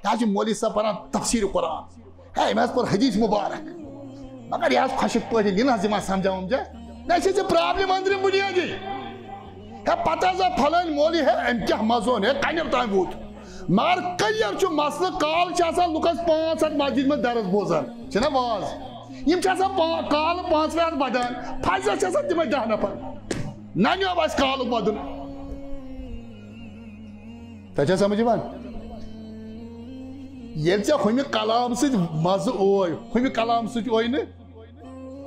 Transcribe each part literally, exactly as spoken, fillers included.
یہِ حظ چھُ مولوی صٲب پران تفسیٖر قرآن۔ ہے، أمۍ حظ پوٚر حدیث مبارک۔ مگر یہِ حظ خۄشِک پٲٹھۍ یہِ نہ حظ یِوان سمجھاوُن ژےٚ۔ نہ، یہِ چھِ ژےٚ problem أنٛدرِم بُنیٲدی۔ ہے، پتہٕ حظ آو پھلٲنۍ مولوی، ہے، أمۍ کیٛاہ مزٕ اوٚن، ہے، کنٮ۪ر تام ووت۔ مگر clear چھُ مسلہٕ، کالہٕ چھِ آسان لُکس پانٛژھ ہتھ مسجد منٛز درس بوزان، چھِنہ واز؟ یِم چھِ آسان پا-، کالہٕ پانٛژھ ہتھ ودان، فجرس چھِ آسان تِمے دَہ نفر۔ ننیو اَسہِ کالُک ودُن۔ تۄہہِ چھا سمجھ یِوان؟ ییٚلہِ ژےٚ ہُمہِ کلام سۭتۍ مزٕ اوے، ہُمہِ کلام سۭتۍ اوے نہٕ،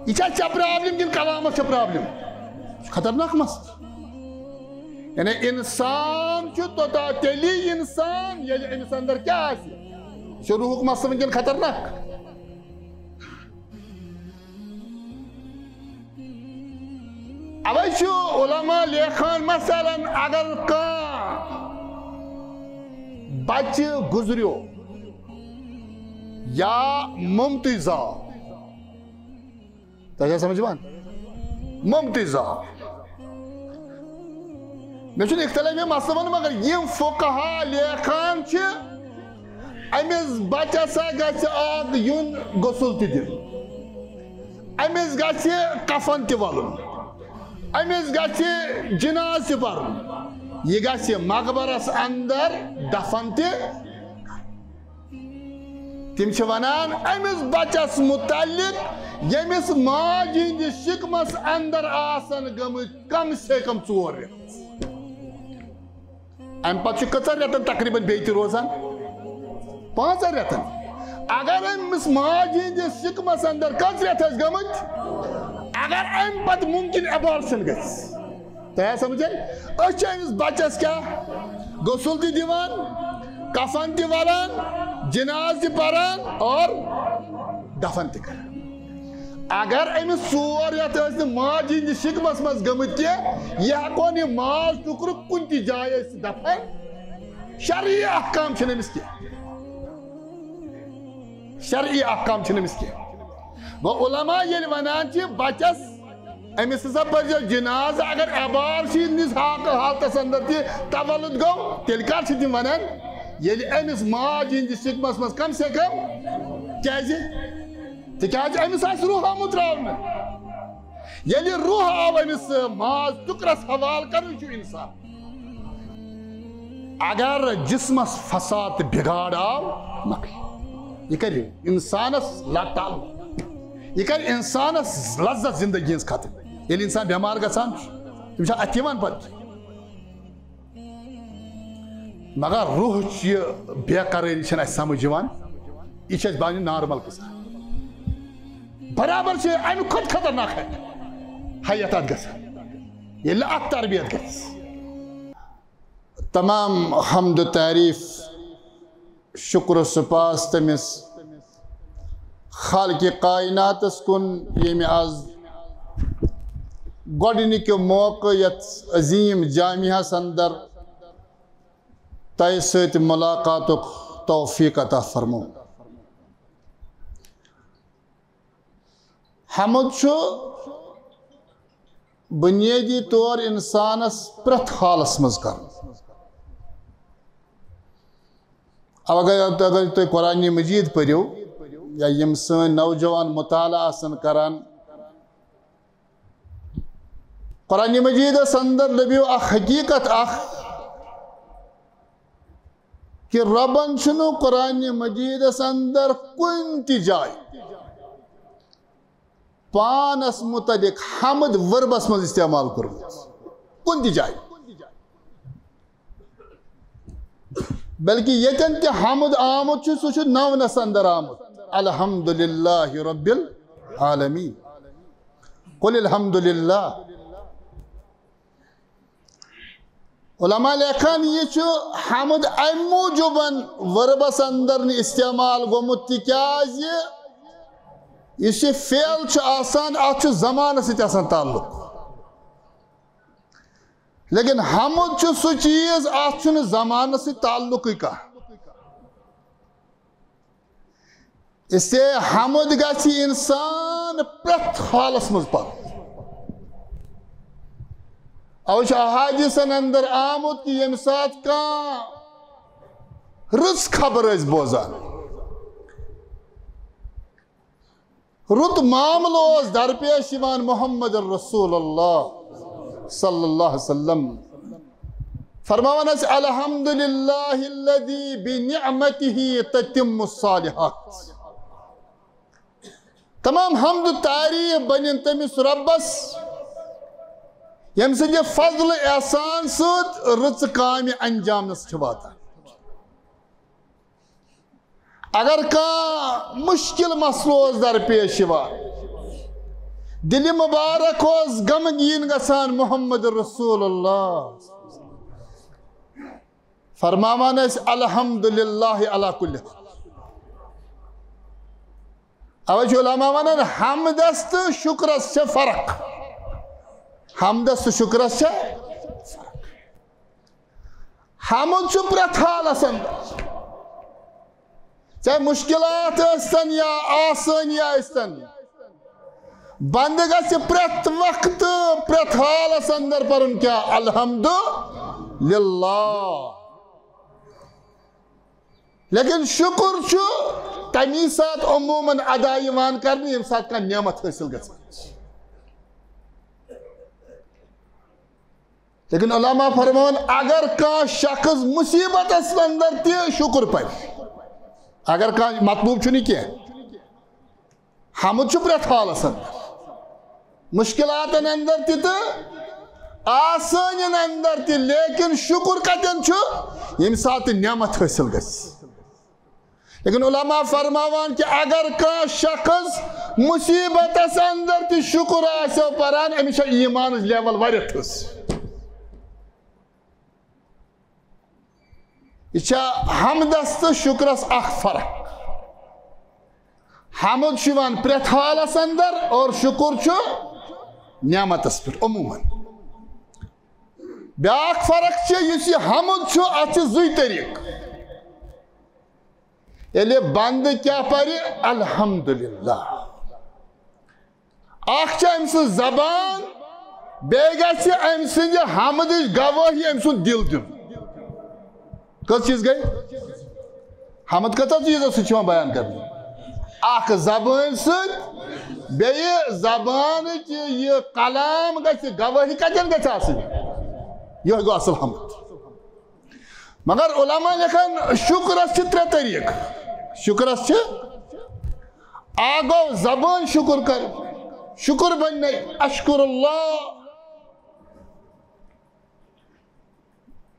یہِ چھا ژےٚ problem کِنہٕ کلامس چھےٚ problem؟ یہِ چھُ خطرناک مسلہٕ۔ یعنی انسان چھُ توٚتام تیٚلی انسان، ییٚلہِ أمِس اندر کیٛاہ آسہِ۔ یہِ چھُ روحُک مسلہٕ وٕنکیٚن خطرناک۔ اوے چھُ علماء لیکھان، مثلاً اگر کانٛہہ بچہٕ گُزریو یا مُمتٕے زاو، تۄہہِ چھا سمجھ یِوان؟ مُمتٕے زاو۔ مےٚ چھُنہٕ اختلافی مسلہٕ وَنُن، مگر یِم فقہا لیکھان چھِ، أمِس بچس ہا گژھِ اکھ یُن غسل تہِ دِنہٕ، أمِس گژھِ کفن تہِ ولُن، أمِس گژھِ جناز تہِ پرُن، یہِ گژھِ مقبرس اندر دفن تہِ۔ تِم چھِ ونان أمِس بچس متعلق، ییٚمِس ماجہِ ہٕنٛدِس شِکمس اندر آسن گٔمٕتۍ کم سے کم ژور رٮ۪تھ۔ امہِ پتہٕ چھُ کٔژن رٮ۪تن تقریباً بیٚیہِ تہِ روزان؟ پانٛژن رٮ۪تن۔ اگر أمِس ماجہِ ہٕنٛدِس شِکمس اندر کٔژ رٮ۪تھ ٲسۍ گٔمٕتۍ؟ اگر امہِ پتہٕ مُمکِن abortion گژھِ، تۄہہِ آسہِ سمجھ؟ أسۍ چھِ أمِس بچس کیٛاہ؟ غسل تہِ دِوان، کفن تہِ ولان، جناز تہِ پران اور دفن تہِ کران۔ اگر أمِس ژور رٮ۪تھ ٲسۍ نہٕ ماجہِ ہٕنٛدِس شِکمس منٛز گٔمٕتۍ کینٛہہ، یہِ ہٮ۪کون یہِ ماز ٹُکرٕ کُنہِ تہِ جایہِ ٲسِتھ دفن۔ شرعی احکام چھِنہٕ أمِس کینٛہہ۔ شرعی احکام چھِنہٕ أمِس کینٛہہ۔ گوٚو علماء ییٚلہِ ونان چھِ بچس، أمِس ہسا پٔرزیو جنازٕ، اگر abortion نِس حال-، حالتس اندر تہِ تولد گوٚو، تیٚلہِ کر چھِ تِم ونان؟ ییٚلہِ أمِس ماجہِ ہٕنٛدِس شِکمس منٛز کم سے کم، کیازِ؟ تِکیازِ أمِس آسہِ روح آمُت ترٛاونہٕ۔ ییٚلہِ روح آو أمِس ماز ٹُکرس حوالہٕ کرُن چھُ انسان۔ اگر جسمس فساد تہٕ بگاڑ آو، مۄکلہِ۔ یہِ کرِ انسانس لتل۔ یہِ کرِ انسانس لذت زندگی ہٕنٛز ختم۔ ییٚلہِ انسان بٮ۪مار گژھان چھُ، تٔمِس چھا اتھِ یِوان پتہٕ؟ مگر روحٕچ یہِ بے قرٲری چھَنہٕ اَسہِ سمجھ یِوان۔ یہِ چھِ اَسہِ باسان normal غذا۔ برابر چھِ اَمہِ کھۄتہٕ خطرناک حیت اَتھ گژھان، ییٚلہِ نہٕ اَتھ تربیت گژھِ۔ تمام حمد و تعریف، شکر و سپاس تٔمِس خالقِ کائناتس کُن، ییٚمہِ از گۄڈٕنِکہِ موقعہٕ یتھ عظیم جامعس اندر تۄہہِ سۭتۍ ملاقاتُک توفیق عطا فرموو۔ حمد چھُ بنیٲدی طور انسانس پرٛٮ۪تھ حالس منٛز کرُن۔ اگر، اگر تُہۍ قرآن مجید پٔرِو یا یِم سٲنۍ نوجوان مطالعہ آسن کران، قرآن مجیدس اندر لٔبِو اکھ حقیقت اکھ کہ ربن چھُنہٕ قرآن مجیدس اندر کُنہِ تہِ جایہِ پانس متعلق حمد وربس منٛز استعمال کوٚرمُت، کُنہِ تہِ جایہِ۔ بلکہ ییٚتٮ۪ن تہِ حمد آمُت چھُ، سُہ چھُ نونس اندر آمُت، الحمدللہ رب العالمین، قل الحمدللہ۔ علماء لیکھان، یہِ چھُ حمد امہِ موٗجوٗبن وربس اندر نہٕ استعمال گوٚمُت، تِکیازِ یُس یہِ فعل چھُ آسان، اتھ چھُ زمانس سۭتۍ آسان تعلق۔ لیکن حمد چھُ سُہ چیٖز، اتھ چھُنہٕ زمانس سۭتۍ تعلقٕے کانٛہہ۔ اس لیے حمد گژھِ انسان پرٛٮ۪تھ حالس منٛز پرُن۔ اوے چھُ احادیثن اندر آمُت کہ ییٚمہِ ساتہٕ کانٛہہ رٕژ خبر ٲسۍ بوزان، رُت معاملہٕ اوس درپیش یِوان محمد رسول اللہ صلی اللہ علیہ وسلم۔ فرماوان ٲسۍ، "الحمد للہ الذی بنعمتہ تتم الصالحات۔" تمام حمد و تعریف بنن تٔمِس رۄبس، ییٚمہِ سٕنٛدِ فضل احسان سۭتۍ رٕژٕ کامہِ انجامس چھِ واتان۔ اگر کانٛہہ مُشکِل مسلہٕ اوس درپیش یِوان، دِلہِ مُبارک اوس غمگیٖن گژھان محمد رسول اللہ۔ فرماوان ٲسۍ، "الحمد للہ علی کل حال۔" اوے چھِ علماء ونان، حمدس تہٕ شُکرس چھےٚ فرق۔ حمدس تہٕ شُکرس چھےٚ فرق۔ حمد چھُ پرٛٮ۪تھ حالس اندر، چاہے مُشکِلات ٲسۍتن یا آسٲنی ٲسۍتن، بندٕ گژھِ پرٛٮ۪تھ وقتہٕ، پرٛٮ۪تھ حالس اندر پرُن کیٛاہ؟ الحمد للہ۔ لیکن شُکُر چھُ تَمی ساتہٕ عموماً ادا یِوان کرنہٕ، ییٚمہِ ساتہٕ کانٛہہ نعمت حٲصِل گژھان چھِ۔ لیکن علماء فرماوان، اگر کانٛہہ شخص مُصیبتس اندر تہِ شُکُر پرِ، اگر کانٛہہ، مطلوب چھُنہٕ کینٛہہ، حمد چھُ پرٛٮ۪تھ حالس اندر، مُشکِلاتن اندر تہِ تہٕ آسٲنین اندر تہِ، لیکن شُکُر کتٮ۪ن چھُ؟ ییٚمہِ ساتہٕ نعمت حٲصِل گژھِ۔ لیکن علماء فرماوان کہِ اگر کانٛہہ شخص مُصیبتس اندر تہِ شُکُر آسیو پران، أمِس چھےٚ ایٖمانٕچ level واریاہ تھٔز۔ یہِ چھےٚ حمدس تہٕ شُکرس اکھ فرق۔ حمد چھُ یِوان پرٛٮ۪تھ حالس اندر اور شُکُر چھُ نعمتس پٮ۪ٹھ عموماً۔ بیٛاکھ فرق چھِ، یُس یہِ حمد چھُ، اتھ چھِ زٕے طریٖقہٕ۔ ییٚلہِ بندٕ کیٛاہ پرِ؟ الحمدللہ۔ اکھ چھِ أمۍ سٕنٛز زبان، بیٚیہِ گژھِ أمۍ سٕنٛدِ حمدٕچ گوٲہی أمۍ سُنٛد دِل دیُن۔ کٔژ چیٖز گٔے؟ حمد کٔژو چیٖزو سۭتۍ چھُ یِوان بیان کرنہٕ؟ اکھ زبٲنۍ سۭتۍ، بیٚیہِ زبانٕچ یہِ کلام گژھِ گوٲہی کتٮ۪ن گژھِ آسٕنۍ؟ یِہوٚے گوٚو اصل حمد۔ مگر علماء لیکھان، شُکرس چھِ ترٛےٚ طریٖقہٕ۔ شُکرس چھِ، اکھ گوٚو زبٲنۍ شُکُر کرُن، شُکُر بننے اشکر اللہ۔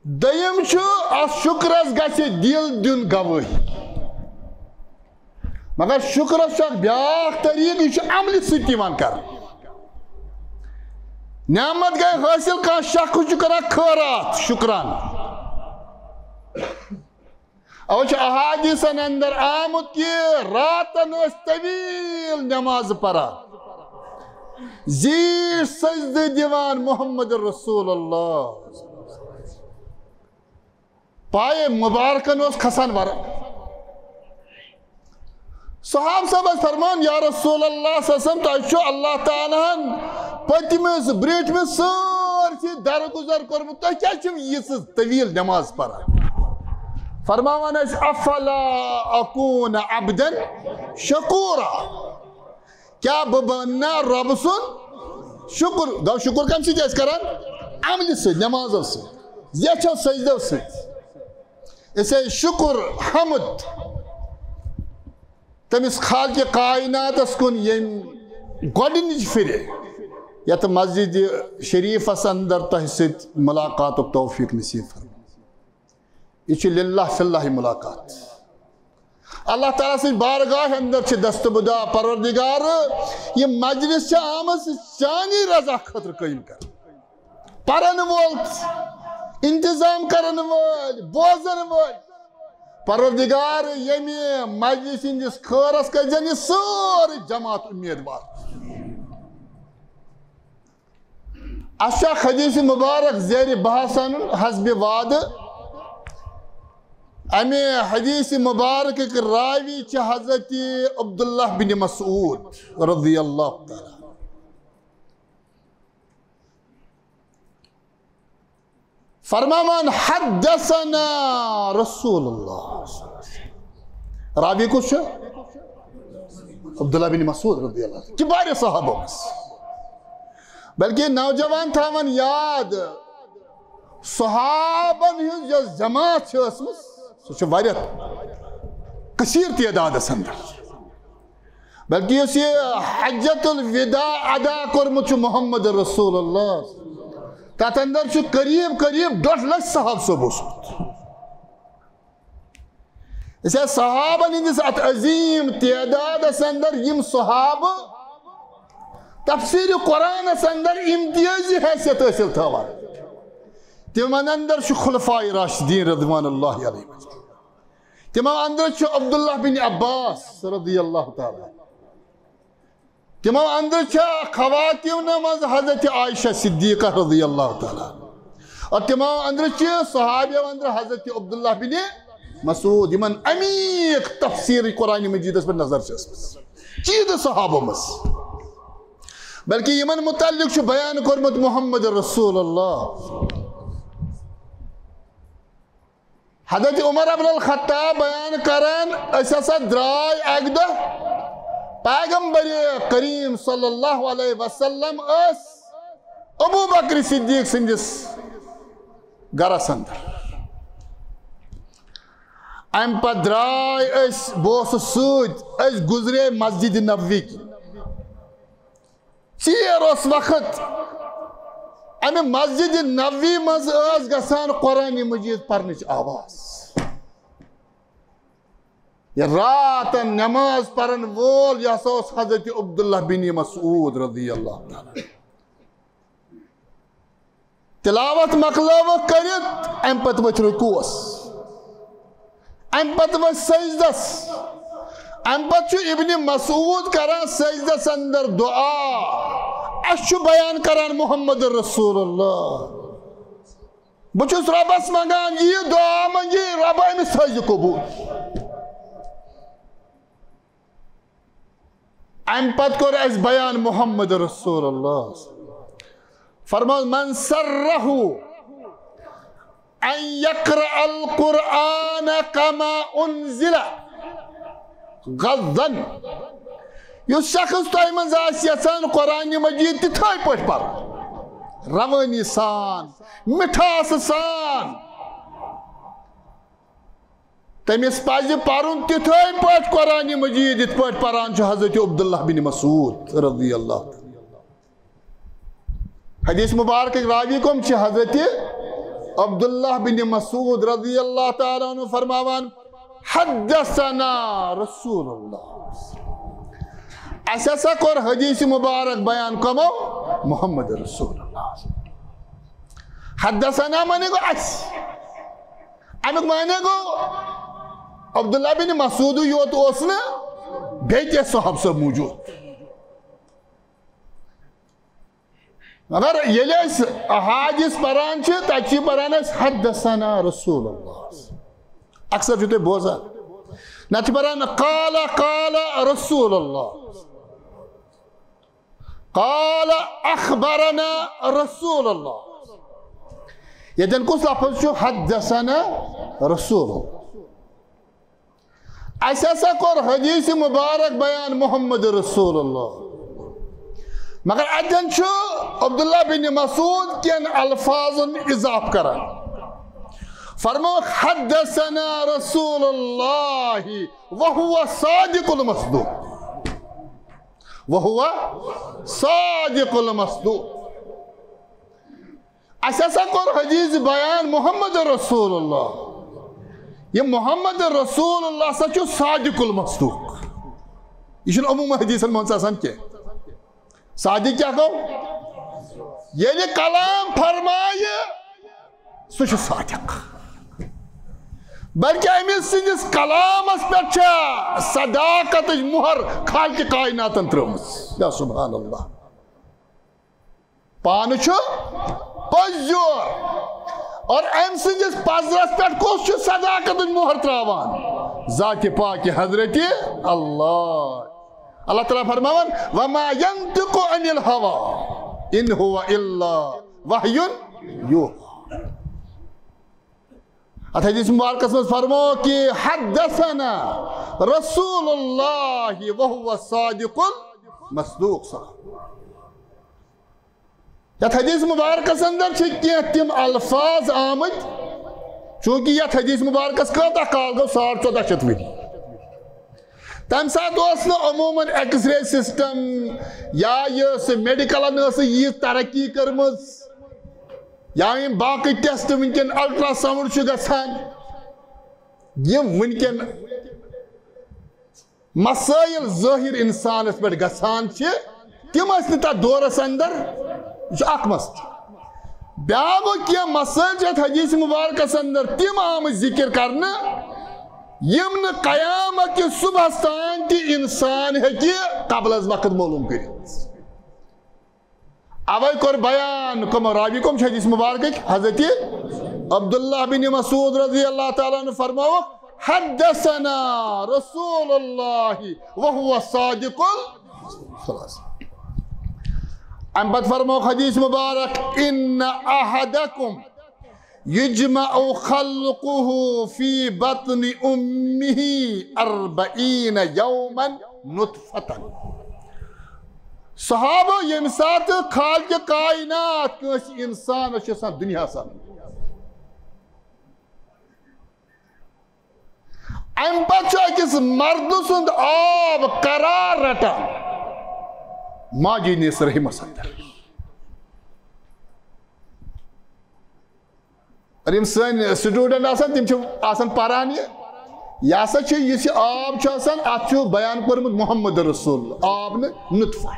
دوٚیِم چھُ، اتھ شُکرس گژھِ دِل دیُن گوٲہی۔ مگر شُکرس چھُ اکھ بیٛاکھ طریٖقہٕ، یہِ چھُ عملہِ سۭتۍ یِوان کرنہٕ۔ نعمت گٔے حٲصِل، کانٛہہ شخص چھُ کران خٲرات، شُکرانہٕ۔ اوے چھُ احادیثن اندر آمُت کہِ راتن ٲسۍ طویل نماز پران، زیٖٹھۍ سجدٕ دِوان محمد رسول اللہ۔ پایہِ مبارکن اوس کھسان ورق۔ صحابہٕ صٲب ٲسۍ فرمان، یا رسول اللہ صلی اللہ علیہ وسلم، تۄہہِ چھُ اللہ تعالیٰ ہن پٔتمِس برٛونٛٹھمِس سٲرسٕے درگُزر کوٚرمُت، تُہۍ کیٛازِ چھِو ییٖژٕ طویل نماز پران؟ فرماوان ٲسۍ، افلا اکون عبدا شکورا، کیٛاہ بہٕ بنہٕ نا رۄبہٕ سُنٛد شُکُر؟ گوٚو شُکُر کَمہِ سۭتۍ ٲسۍ کران؟ عملہِ سۭتۍ، نمازو سۭتۍ، زیچھو سجدو سۭتۍ۔ اسے شُکُر، حمد تٔمِس خالقِ کائناتس کُن، ییٚمۍ گۄڈٕنِچ پھِرِ یتھ مسجد شریفس اندر تۄہہِ سۭتۍ ملاقاتُک توفیق نصیب فرموو۔ یہِ چھِ للہ فی اللہ ملاقات۔ اللہ تعالیٰ سٕنٛدِ بارگاہ اندر چھِ دست بدا، پروردگار، یہِ مجلس چھِ آمٕژ چانی رضا خٲطرٕ قٲیِم کرنہٕ۔ پرن وول، انتظام کرن وٲلۍ، بوزن وٲلۍ، پروردگار، ییٚمہِ مجلس ہٕنٛدِس خٲرس کٔرۍ زن یہِ سٲرٕے جماعت امیدوار۔ اَسہِ چھُ اکھ حدیث مبارک زیر بحث انُن حسب وعدٕ۔ امہِ حدیث مبارکٕکۍ راوی چھِ حضرت عبداللہ بن مسعود رضی اللہ تعالیٰ۔ فرماوان، حدثنا رسول اللہ۔ راوی کس چھُ؟ عبداللہ بن مسعود رضی اللہ عنہ، کبار صحابہ منٛز۔ بلکہ نوجوان تھاوان یاد، صحابن ہٕنٛز یۄس جماعت چھِ ٲسمٕژ، سۄ چھِ واریاہ کثیر تعدادس اندر۔ بلکہ یُس یہِ حجۃ الوداع ادا کوٚرمُت چھُ محمد رسول اللہ، تتھ اندر چھُ قریب قریب ڈۄڈ لچھ صحابہٕ صٲب اوسمُت۔ أسۍ ٲسۍ صحابن ہٕنٛدِس اتھ عظیم تعدادس اندر، یِم صحابہٕ تفسیر قرآنس اندر امتیازی حیثیت حٲصِل تھاوان۔ تِمن اندر چھُ خلفاء راشدین رضوان اللہ علیہم۔ تِمو اندر چھُ عبداللہ بن عباس رضی اللہ تعالیٰ عنہ۔ تِمو اندر چھِ خواتین منٛز حضرت عائشہ صدیقہ رضی اللہ تعالیٰ عنہ۔ اور تِمو اندر چھِ صحابیو اندر حضرت عبداللہ بن مسعود، یِمن عمیق تفسیر قرآن مجیدس پٮ۪ٹھ نظر چھِ ٲسمٕژ۔ چیٖز صحابو منٛز۔ بلکہ یِمن متعلق چھُ بیان کوٚرمُت محمد رسول اللہ۔ حضرت عمر ابن الخطاب بیان کران، أسۍ ہسا درٛاے اکہِ دۄہ پیغمبر کریم صلی اللہ علیہ وسلم ٲسۍ ابو بکر صدیق سٕنٛدِس گرس اندر۔ امہِ پتہٕ درٛاے أسۍ، بہٕ اوسُس سۭتۍ، أسۍ گُزرے مسجد نبوی کِنۍ۔ ژیر اوس وقت، امہِ مسجد نبوی منٛز ٲس گژھان قرآن مجید پرنٕچ آواز۔ یہِ راتن نماز پرن وول، یہِ ہسا اوس حضرت عبداللہ بن مسعود رضی اللہ تعالیٰ عنہ۔ تلاوت مۄکلٲوٕکھ کٔرِتھ، امہِ پتہٕ ؤتھۍ رکوعس، امہِ پتہٕ ؤتھۍ سجدس، امہِ پتہٕ چھُ ابن مسعود کران سجدس اندر دعا۔ اسہِ چھُ بیان کران محمد رسول اللہ۔ بہٕ چھُس رۄبس منٛگان، یہِ دعا منٛگہِ رۄب، أمِس تھٲیزِ قبوٗل۔ امہِ پتہٕ کوٚر اسہِ بیان محمد رسول اللہ۔ فرموو، من سرہ ان یقرأ القرآن کما انزل غضا، یُس شخص تۄہہِ منٛز آسہِ یژھان قرآن مجید تِتھے پٲٹھۍ پرُن، روٲنی سان، مِٹھاسہٕ سان، تٔمِس پزِ پرُن تِتھے پٲٹھۍ قرآن مجید، یِتھ پٲٹھۍ پران چھُ حضرت عبداللہ بن مسعود رضی اللہ تعالیٰ۔ حدیث مبارک راوی کم چھِ؟ حضرت عبداللہ بن مسعود رضی اللہ تعالیٰ عنہ فرماوان، حدثنا رسول اللہ۔ اسہِ ہسا کوٚر حدیث مبارک بیان کمو؟ محمد رسول اللہ۔ حدثنا معنی گوٚو اسہِ۔ امیُک معنی گوٚو، عبداللہ بن مسعودٕے یوت اوس نہٕ، بیٚیہِ تہِ ٲسۍ صحابہٕ صٲب موجود۔ مگر ییٚلہِ أسۍ احادیث پران چھِ، تتہِ چھِ پران أسۍ حدثنا رسول اللہ۔ اکثر چھِو تُہۍ بوزان، نتہٕ چھِ پران قال قال رسول اللہ۔ قال اخبرنا رسول اللہ۔ ییٚتٮ۪ن کُس لفظ چھُ؟ حدثنا رسول اللہ۔ اسہِ ہسا کوٚر حدیث مبارک بیان محمد رسول اللہ۔ مگر اتٮ۪ن چھُ عبداللہ بن مسعود کٮ۪ن الفاظن اضافہٕ کران۔ فرموو، حدثنا رسول اللہ وهو صادق المصدوق۔ وهو صادق المصدوق۔ اسہِ ہسا کوٚر حدیث بیان محمد رسول اللہ۔ یہِ محمد رسول اللہ ہسا چھُ صادق المصدوق۔ یہِ چھُنہٕ عموٗماً حدیثن منٛز آسان کینٛہہ۔ صادق کیٛاہ گوٚو؟ ییٚلہِ کلام فرمایہِ، سُہ چھُ صادق۔ بلکہ أمِس سٕنٛدِس کلامس پٮ۪ٹھ چھےٚ صداقتٕچ مُہر خالقِ کائناتن ترٲومٕژ۔ یا سبحان اللہ۔ پانہٕ چھُ پٔزیور۔ اور أمۍ سٕنٛدِس پزرس پٮ۪ٹھ کُس چھُ صداقتٕچ مُہر تراوان؟ ذاتِ پاکِ حضرتِ اللہ۔ اللہ تعالیٰ فرماوان، وما ينطق عن الهوى ان هو الا وحي يوحى۔ اتھ حدیث مبارکس منٛز فرمو کہ حدثنا رسول اللہ وهو الصادق المصدوق صلی اللہ علیہ وسلم۔ یتھ حدیث مبارکس اندر چھِ کینٛہہ تِم الفاظ آمٕتۍ، چونکہ یتھ حدیث مبارکس کۭژاہ کال گوٚو؟ ساڑ ژۄدہ شیٚتھ ؤری۔ تمہِ ساتہٕ اوس نہٕ عموماً ایکس رے سسٹم یا یۄس میڈیکلن ٲس ییٖژ ترقی کٔرمٕژ، یا یِم باقٕے ٹیسٹ وٕنکیٚن الٹرا ساؤنڈ چھُ گژھان، یِم وٕنکیٚن مسائل ظٲہِر اِنسانَس پٮ۪ٹھ گژھان چھِ، تِم ٲسۍ نہٕ تَتھ دورَس اندر۔ یہِ چھُ اکھ مسلہٕ۔ بیٛاکھ گوٚو، کینٛہہ مسائل چھِ اَتھ حدیث مبارکَس اندر تِم آمٕتۍ ذِکِر کرنہٕ، یِم نہٕ قیامت کِس صبحَس تام تہِ اِنسان ہیٚکہِ قبل از وقت معلوم کٔرِتھ۔ اوے کوٚر بیان، کم راوی کم چھِ حدیث مبارکٕکۍ؟ حضرت عبداللہ بن مسعود رضی اللہ تعالیٰ عنہ فرماوکھ، حدثنا رسول اللہ وهو الصادق ال-، خلاص۔ امہِ پتہٕ فرموکھ حدیث مبارک، ان احدکم یجمع خلقه فی بطن امه اربعین یوما نطفة۔ صحابہ، ییٚمہِ ساتہٕ خالق کائنات کٲنٛسہِ اِنسانَس چھُ آسان دُنیاہَس اندر، اَمہِ پتہٕ چھُ أکِس مردٕ سُنٛد آب قرار رٹان ماجہِ ہٕنٛدِس رحمس اندر۔ اور یِم سٲنۍ student آسان، تِم چھِ آسان پران یہِ، یہِ ہسا چھُ، یُس یہِ آب چھُ آسان، اَتھ چھُ بیان کوٚرمُت محمد رسول، آب نہٕ، نطفہ۔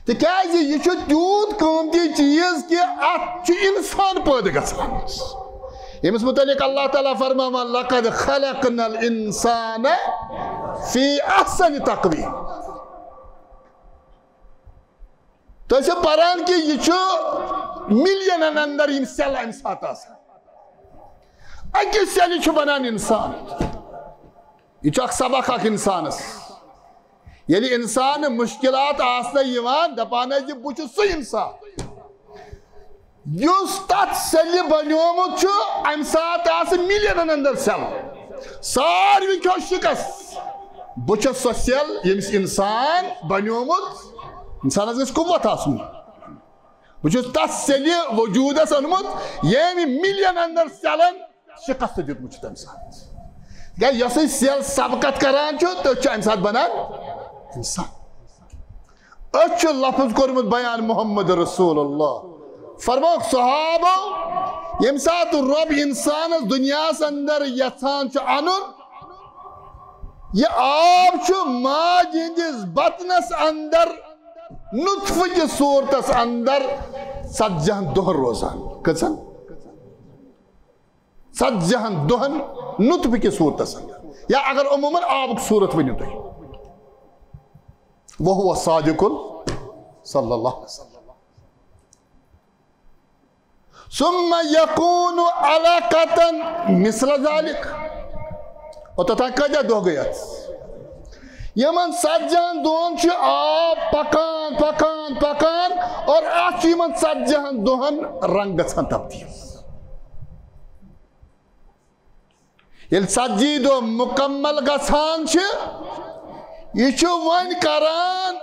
تِکیٛازِ یہِ چھُ تیوٗت قۭمتی چیٖز کہِ اَتھ چھُ اِنسان پٲدٕ گژھان۔ ییٚمِس مُتعلِق اللہ تعالیٰ فرماوان، لقد خلقنا الانسان فی احسن تقویم۔ تُہۍ ٲسِو پران کہِ یہِ چھُ ملینن اندر یِم سیل امہِ ساتہٕ آسان۔ اکہِ سیلہِ چھُ بنان انسان۔ یہِ چھُ اکھ سبق اکھ انسانس۔ ییٚلہِ انسان مشکلات آسنہٕ یِوان، دپان ٲسۍ زِ بہٕ چھُس سُہ انسان یُس تتھ سیلہِ بنیومُت چھُ، امہِ ساتہٕ آسہٕ ملینن اندر سیل۔ ساروی کھیوٚو شکست۔ بہٕ چھُس سۄ سیل ییٚمِس انسان بنیومُت۔ انسانس گژھِ قوت آسُن۔ بہٕ چھُس تتھ سیلہِ وجودس اوٚنمُت، ییٚمۍ ملین اندر سیلن شکست دیُتمُت چھُ تمہِ ساتہٕ۔ تِکیٛازِ یۄسٕے سیل سبقت کران چھُ، تٔتھۍ چھُ امہِ ساتہٕ بنان انسان۔ أتھۍ چھُ لفظ کوٚرمُت بیان محمد رسول اللہ۔ فرموکھ صحابو، ییٚمہِ ساتہٕ رۄب انسانس دُنیاہس اندر یژھان چھُ انُن، یہِ آب چھُ ماجہِ ہٕنٛدِس بطنس اندر نطفہٕ کِس صورتس اندر ژتجی ہن دۄہن روزان۔ کٔژن؟ ژتجی ہن دۄہن نطفہٕ کِس صورتس اندر۔ یا اگر عموماً آبُک صورت ؤنِو تُہۍ۔ وهو صادق ال-، صلی اللہ علیہ وسلم۔ ثم يكون علقة مثل ذلك۔ اوٚتتھ تام کٲتیٛاہ دۄہ گٔے اَتھ؟ یِمن ژتجی ہن دۄہن چھُ آب پکان، پکان، پکان، اور اَتھ چھُ یِمن ژتجی ہن دۄہن رنگ گژھان تبدیل۔ ییٚلہِ ژتجی دۄہ مُکمل گژھان چھِ، یہِ چھُ وۄنۍ کران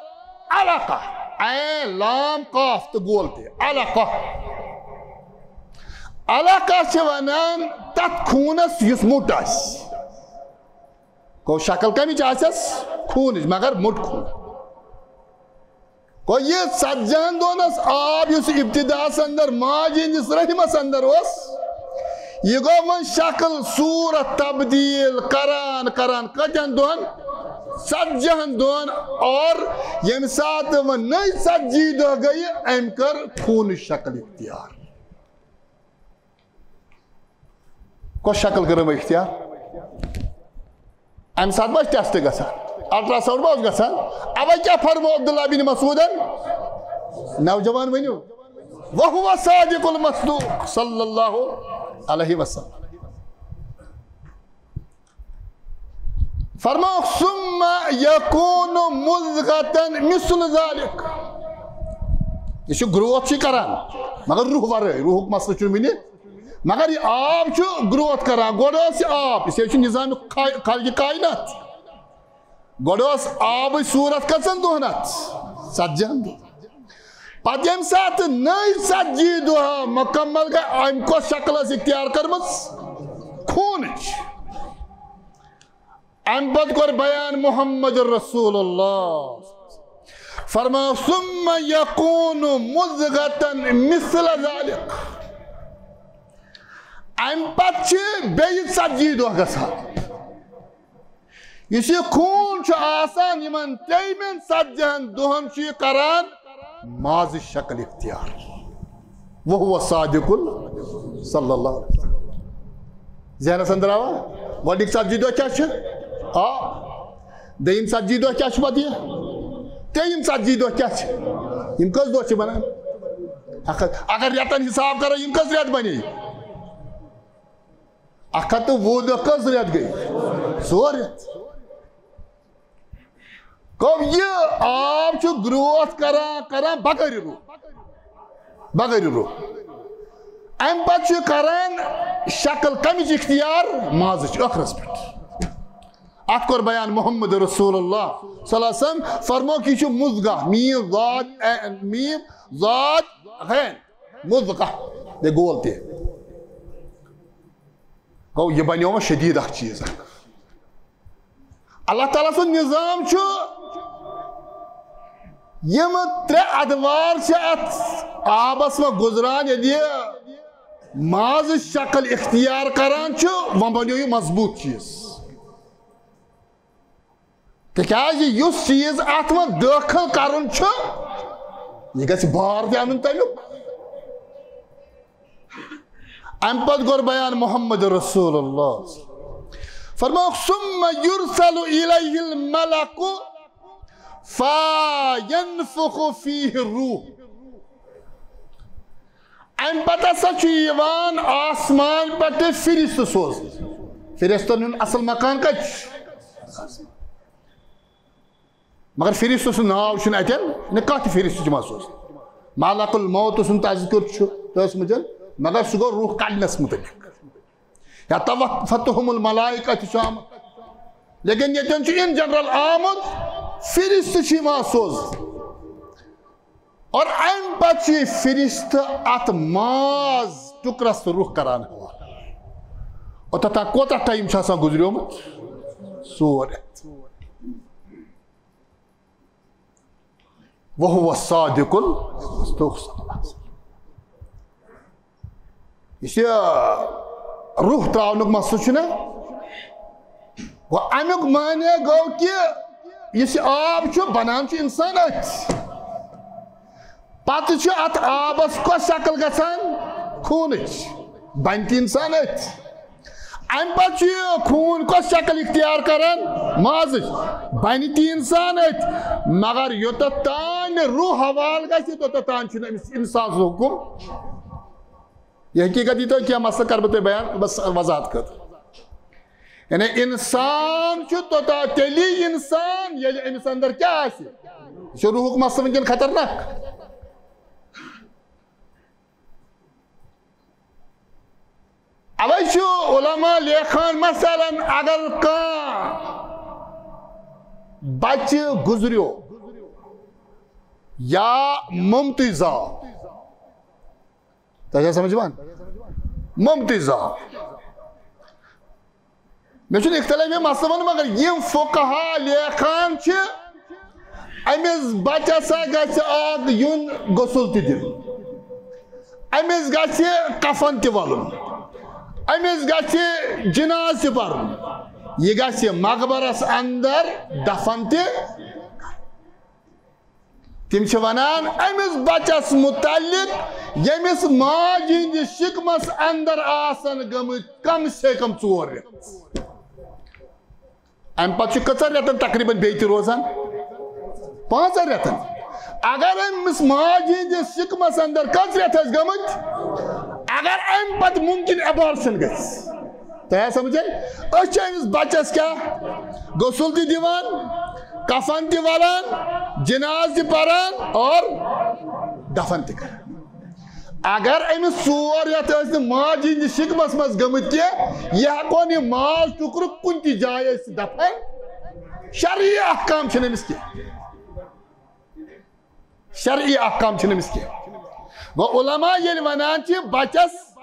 علقہ، عین لام قاف تہٕ گول تہِ، علقہ۔ علقہ چھِ ونان تتھ خوٗنس یُس موٚٹ آسہِ۔ گوٚو شکل کمِچ آسٮ۪س؟ خوٗنٕچ، مگر موٚٹ خوٗن۔ گوٚو یہِ ژتجی ہن دۄہن اوس آب، یُس ابتداہس اندر ماجہِ ہٕنٛدِس رحمس اندر اوس، یہِ گوٚو وۄنۍ شکل صورت تبدیل کران کران کتٮ۪ن دۄہن؟ ژتجی ہن دۄہن۔ اور ییٚمہِ ساتہٕ وۄنۍ نٔے ژتجی دۄہ گٔیہِ، أمۍ کٔر خوٗنٕچ شکل اختیار۔ کۄس شکل کٔرٕم اختیار؟ امہِ ساتہٕ ما ٲسۍ ٹیسٹ گژھان؟ الٹرا ساؤنڈ ما اوس گژھان؟ اوے کیٛاہ فرمو عبداللہ بن مسعودن؟ نوجوان ؤنِو، وهو صادق المصدوق صلی اللہ علیہ وسلم۔ فرمو، ثم يكون مضغة مثل ذلك۔ یہِ چھُ گروتھ چھُ کران، مگر روح ورٲے، روحُک مسلہٕ چھُنہٕ وُنہِ۔ مگر یہِ آب چھُ گروتھ کران۔ گۄڈٕ اوس یہِ آب، یہِ چھُ نظام کا-، خلقِ کائنات۔ گۄڈٕ اوس آبٕچ صورت کٔژَن دۄہَن اَتھ؟ ژتجی ہَن دۄہَن۔ پتہٕ ییٚمہِ ساتہٕ نٔے ژتجی دۄہ مکمل گٔے، أمۍ کۄس شکل ٲس اختیار کٔرمٕژ؟ خوٗنٕچ۔ اَمہِ پتہٕ کوٚر بیان محمد رسول اللہ۔ فرماو، "ثم يكون مضغة مثل ذلك۔" اَمہِ پتہٕ چھِ بیٚیہِ ژتجی دۄہ گژھان۔ یُس یہِ خوٗن چھُ آسان، یِمن ترٛیٚیِمٮ۪ن ژتجی ہَن دۄہَن چھُ یہِ کران مازٕچ شکل اختیار۔ وَهُوَ صادِقُ صلی اللہ علیہ وسلم۔ ذہنس اندر آوا؟ گۄڈٕنِکۍ ژتجی دۄہ کیٛاہ چھِ؟ آ۔ دوٚیِم ژتجی دۄہ کیٛاہ چھِ پتہٕ یہِ؟ ترٛیٚیِم ژتجی دۄہ کیٛاہ چھِ؟ یِم کٔژ دۄہ چھِ بنان؟ اکھ ہتھ۔ اگر رٮ۪تن حساب کرو، یِم کٔژ رٮ۪تھ بنے؟ اکھ ہتھ تہٕ وُہ دۄہ کٔژ رٮ۪تھ گٔے؟ ژور رٮ۪تھ۔ گوٚو، یہِ آب چھُ گروتھ کران، کران بغٲرِ روح، بغٲرِ روح۔ اَمہِ پتہٕ چھُ کران شکل کمِچ اختیار؟ مازٕچ، ٲخرس پٮ۪ٹھ۔ اَتھ کوٚر بیان محمد رسول اللہ صلی اللہ علیہ وسلم، فرموو کہِ یہِ چھُ مضغہ، میٖم ضاد، اے، میٖم ضاد غین، مضغہ، بیٚیہِ گول تہِ۔ گوٚو، یہِ بنیومُت شدیٖد اکھ چیٖز اکھ۔ اللہ تعالیٰ سُنٛد نظام چھُ، یِم ترٛےٚ ادوار چھِ اتھ آبس منٛز گُزران، ییٚلہِ یہِ مازٕچ شکل اختیار کران چھُ، وۄنۍ بنیو یہِ مضبوٗط چیٖز۔ تِکیازِ یُس چیٖز اتھ منٛز دٲخل کرُن چھُ، یہِ گژھِ بار تہِ انُن تمیُک۔ امہِ پتہٕ کوٚر بیان محمد رسول اللہ۔ فرمووُکھ، "ثم يرسل إليه الملك فينفخ فيه الروح۔" امہِ پتہٕ ہسا چھُ یِوان آسمان پٮ۪ٹھٕ فرشتہٕ سوزنہٕ۔ فرشتن ہُنٛد اصل مکان کتہِ چھُ؟ مگر فرشتہٕ سُنٛد ناو چھُنہٕ اتٮ۪ن، نہ کانٛہہ تہِ فرشتہٕ چھُ یِوان سوزنہٕ۔ ملک الموت سُنٛد تذکر چھُ تٔتھۍ منٛز، مگر سُہ گوٚو روح کڑنس متعلق۔ یا توفتہم الملائکہ تہِ چھُ آمُت۔ لیکن ییٚتٮ۪ن چھُ in general آمُت، فرشتہٕ چھِ یِوان سوزنہٕ۔ اور امہِ پتہٕ چھُ یہِ فرشتہٕ اتھ ماز ٹُکرس تہٕ روح کران حوالہٕ۔ اوٚتتھ تام کوتاہ ٹایم چھُ آسان گُزریومُت؟ ژور رٮ۪تھ۔ وَهُوَ الصَّادِقُ الْمَصْدُوقُ۔ یُس یہِ روح تراونُک مسلہٕ چھُنہ، گوٚو امیُک معنی گوٚو کہِ یُس یہِ آب چھُ، بنان چھُ انسان أتھۍ۔ پتہٕ چھُ اتھ آبس کۄس شکل گژھان؟ خوٗنٕچ۔ بنہِ تہِ انسان أتھۍ۔ امہِ پتہٕ چھُ یہِ خوٗن کۄس شکل اختیار کران؟ مازٕچ۔ بنہِ تہِ انسان أتھۍ، مگر یوٚتتھ تام نہٕ روح حوالہٕ گژھِ، توٚتتھ تام چھُنہٕ أمِس انسان سُنٛد حُکُم۔ یہِ حقیٖقت یی تۄہہِ کینٛہہ مسلہٕ کرٕ بہٕ تۄہہِ بیان، بس وضاحت خٲطرٕ۔ یعنی انسان چھُ توٚتام تیٚلی انسان، ییٚلہِ أمِس اندر کیٛاہ آسہِ۔ یہِ چھُ روحُک مسلہٕ وٕنکیٚن خطرناک۔ اوے چھُ علماء لیکھان، مثلاً اگر کانٛہہ بچہِ گُزریو یا ممتٕے زاو، تۄہہِ چھا سمجھ یِوان؟ ممتٕے زاو۔ مےٚ چھُنہٕ اختلاف یہِ مسلہٕ وَنُن، مگر یِم فقہا لیکھان چھِ، أمِس بچس ہا گژھِ اکھ یُن غسل تہِ دیُن، أمِس گژھِ کفن تہِ وَلُن، أمِس گژھِ جناز تہِ پَرُن، یہِ گژھِ مقبرس اندر دفن تہِ۔ تِم چھِ وَنان، أمِس بَچَس مُتعلِق، ییٚمِس ماجہِ ہِنٛدِس شِکمَس اَندَر آسَن گٔمٕتۍ کم سے کم ژور رٮ۪تھ۔ اَمہِ پَتہٕ چھُ کٔژَن رٮ۪تَن تقریٖباً بیٚیہِ تہِ روزان؟ پانٛژَن رٮ۪تَن۔ اگر أمِس ماجہِ ہِنٛدِس شِکمَس اَندَر کٔژ رٮ۪تھ ٲسۍ گٔمٕتۍ؟ اگر اَمہِ پَتہٕ مُمکِن abortion گژھِ، تۄہہِ آسہِ سمجھے؟ أسۍ چھِ أمِس بچس کیٛاہ؟ غسل تہِ دِوان، کفن تہِ ولان، جناز تہِ پران اور دفن تہِ کران۔ اگر أمِس ژور رٮ۪تھ ٲسۍ نہٕ ماجہِ ہِنٛدِس شِکمس منٛز گٔمٕتۍ کینٛہہ، یہِ ہٮ۪کون یہِ ماز ٹُکرٕ کُنہِ تہِ جایہِ ٲسِتھ دفن۔ شرعی احکام چھِنہٕ أمِس کینٛہہ۔ شرعی احکام چھِنہٕ أمِس کینٛہہ۔ گوٚو، علماء ییٚلہِ ونان چھِ بچس،